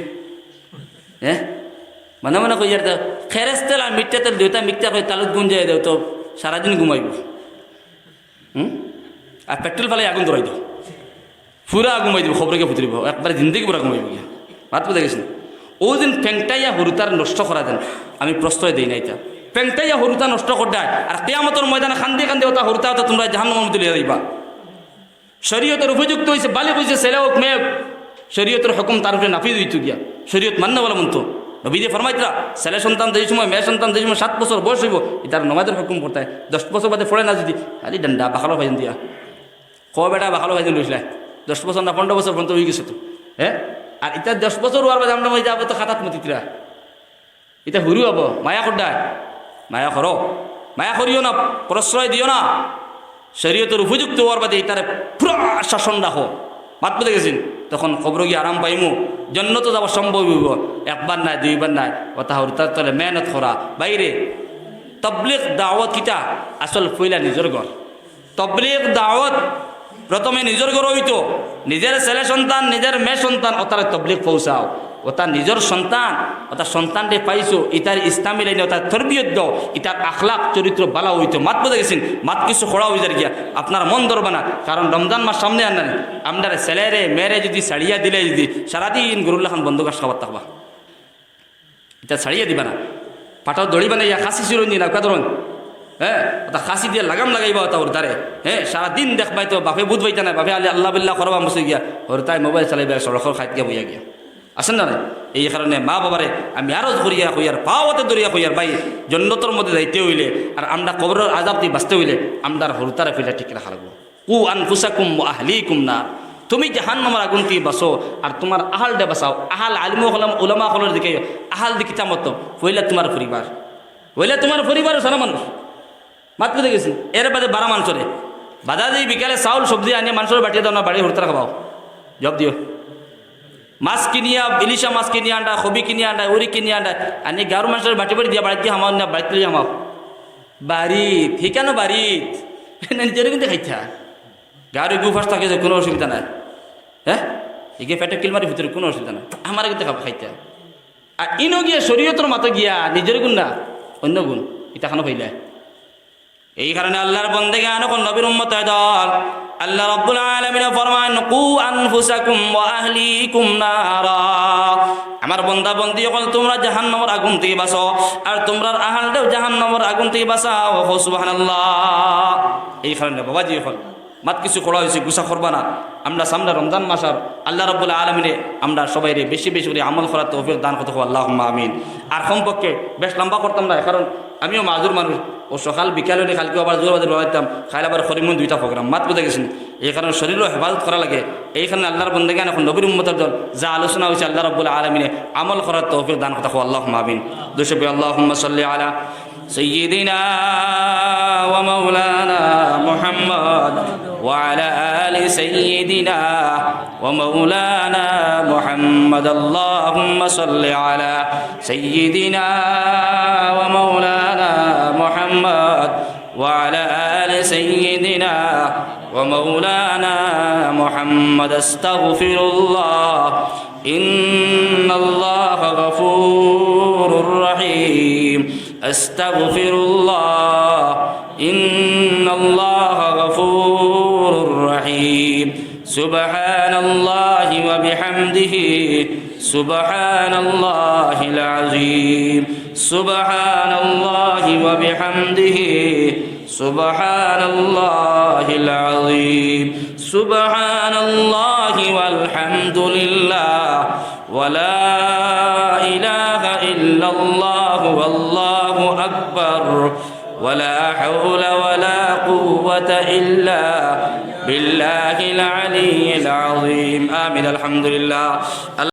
হ্যাঁ, মনে মনে কইয়ার তো, "খেরেস তেল আর মিঠা তেল দুইটা মিক্সচার করি তালুত গুঞ্জাই দেও তো সারাদিন ঘুমাইবো।" হুম? আর পেট্রোল ফালাই আগুন ধরাই দেও, পুরা ঘুমাই দিবো, খবরে গিয়া ফুতরিবো, একবারে জিন্দেগি পুরা ঘুমাইবো গিয়া। মাত বুঝা গেছেনি? ও দিন ফেংটাইয়া হুরুতার নষ্ট করা দেন, আমি প্রশ্রয় দেই না ইতা। পেংতাইয়া হুরুতা নষ্ট কররায়, আর কিয়ামতর ময়দানে কান্দি কান্দি অতা হুরুতা অতা তুমরা জাহান্নামর মধ্যে লইয়া যাইবা। শরীয়তর উপযুক্ত অইছে, বালিগ অইছে, ছেলে অউক মেয়ে অউক, শরীয়তর হুকুম তার উপরে নাফিজ অইতো গিয়া, শরীয়ত মাননেওয়ালা মনতো। নবীয়ে ফরমাইতরা, ছেলে সন্তান যেই সময়, মেয়ে সন্তান যেই সময় সাত বছর বয়স অইবো, ইতার নমাজর হুকুম করতায়। দশ বছর বাদে পড়ে না যুদি, খালি ডান্ডা, বাকলো ফাইজান দিয়া। কও বেটা, বাকলো ফাইজান রইছলায়, দশ বছর না পনরো বছর পর্যন্ত অইগেছে তো, হে? আর ইতা দশ বছর অওয়ার বাদে আমরা অইযাবো তো খাতাত মতিতরা। ইতা হুরু অইবো, মায়া কররায়, মায়া করো, মায়া করিও না, প্রশ্রয় দিও না। শরীয়তর উপযুক্ত অওয়ার বাদে ইতারে পুরা শাসন রাখো। মাত বুঝা গেছেনি? তখন কবরো গিয়া আরাম পাইমু, জন্নতো যাওয়া সম্ভব অইবো। একবার নায়, দুইবার নায়, অতা হুরুতার তলে মেহনত করা। ভাইরে, তবলিগ দাওয়াত কিতা? আসল পয়লা নিজর ঘর। তবলিগ দাওয়াত প্রথমে নিজর ঘরো অইতো, নিজর ছেলে সন্তান, নিজর মেয়ে সন্তান, অতারে তবলিগ পৌঁছাও। অতা নিজর সন্তান, অতা সন্তানরে পাইছো, ইতার ইসলামী লাইনে অতার তরবিয়ত দেও, ইতার আখলাক চরিত্র বালা অইতো। মাত বুঝা গেছেনি? মাত কিছু কড়া অইযার গিয়া, আপনার মন ধরবা না, কারণ রমজান মাস সামনে আনার, আমরার ছেলেরে মেয়েরে যুদি ছাড়িয়া দিলে যুদি সারাদিন গরুর লাখান বন্দোবস্ত খাবার থাকবা। ইতা ছাড়িয়া দিবা না। পাটাও দড়ি বানাইয়া খাসি চিরঞ্জি না, উকা ধরন। হে, অতা খাসি দিয়া লাগাম লাগাইবা অতা হুরুতারে। হে, সারাদিন দেখবায় তো বাপে বুঝ পাইতা নায়, বাপে আলি আল্লাহ বিল্লাহ করবা মুসি গিয়া। হুরুতায় মোবাইল চালাইবা, সড়কর খাইত গিয়া বইয়া গিয়া। আছে না নাই? এই কারণে মা বাবারে আমি আরজ করিয়া কইয়ার, পাওতে ধরিয়া কইয়ার, ভাই, জন্নতর মধ্যে যাইতে অইলে আর আমরা কবরর আজাব থাকি বাঁচতে অইলে আমরার হুরুতারে পয়লা ঠিক রাখা লাগবো। কু আনফুসাকুম ওয়া আহলিকুম নার। তুমি জাহান্নামর আগুন থাকি বাঁচো, আর তুমার আহলরে বাঁচাও। আহল আলিম ওলামা, ওলামা অকলর দিকে, আহল দি কিতা মতলব? পয়লা তুমার পরিবার, পয়লা তুমার পরিবারর সারা মানুষ। মাত বুঝা গেছেনি? এর বাদে বারা মানষরে। বাজারে বিকালে চাউল সবজি আনিয়া মানষরে বাটিয়া দেও না, বাড়ির হুরুতারে খাবাও। জবাব দিও। মাছ কিনিয়া, ইলিশা মাছ কিনিয়া আনরায়, কবি কিনিয়া আনরায়, উরি কিনিয়া আনরায়, আনি গাঁওর মানষরে বাটি বাটি দিয়া বাড়িত দিয়া হামাও না, বাড়িত লইয়া হামাও। বাড়িত, হিখানো বাড়িত। নিজরে কিন্তু খাইতা। গাঁওর গু ফাঁস থাকে যে কুনু অসুবিধা নাই। হে? ইগে পেটো কিল মারি ভিতরে কুনু অসুবিধা নাই। আমারে কিন্তু খাইতা। আর ইনো গিয়া শরীয়তর মাতো গিয়া নিজর গুণ না, অইন্য গুণ। ইতা খানো পাইলায়। এই কারণে আল্লার বন্দেগান অকল, নবীর উম্মত অকল, আল্লা রাব্বুল আলামিনে ফরমাইন, "কু আনফুসাকুম ওয়া আহলিকুম নারা।" আমার বন্দা বন্দি অকল, তুমরা জাহান্নামর আগুন থাকি বাঁচো, আর তুমরার আহলরেও জাহান্নামর আগুন থাকি বাঁচাও। কও সুবহানাল্লাহ। এই কারণে বাবাজি অকল, মাত কিছু কড়া অইছে, গুসা করবা না। আমরা সামনে রমজান মাস, আর আল্লা রাব্বুল আলামিনে আমরা সবাইরে বেশি বেশি করি আমল করার তৌফিক দান করতা। কও আল্লাহুম্মা আমিন। আর কমপক্ষে বেশ লম্বা করতাম না, কারণ আমিও মাজুর মানুষ। অউ সকাল বিকাল অইলে কাইলকে আবার জোহর বাদে রওনা দিতাম, কাইল আবার করিমু দুইটা program। মাত বুঝা গেছেনি? এই কারণে শরীরও হেফাজত করা লাগে। এই কারণে আল্লার বন্দেগান অকল, নবীর উম্মতর দল, যা আলোচনা অইছে আল্লা রাব্বুল আলামিনে আমল করার তৌফিক দান করতা। কও আল্লাহুম্মা আমিন। দুশো আল্লাহুম্মা সাল্লি আলা سيدنا ومولانا محمد وعلى آل سيدنا ومولانا محمد. اللهم صل على سيدنا ومولانا محمد وعلى آل سيدنا ومولانا محمد. أستغفر الله، إن الله غفور رحيم. أستغفر الله، إن الله غفور رحيم. سبحان الله وبحمده، سبحان الله العظيم. سبحان الله وبحمده، سبحان الله العظيم. سبحان الله والحمد لله، ولا إله إلا الله، والله أكبر، ولا حول ولا قوة إلا بالله العلي العظيم. آمين. الحمد لله.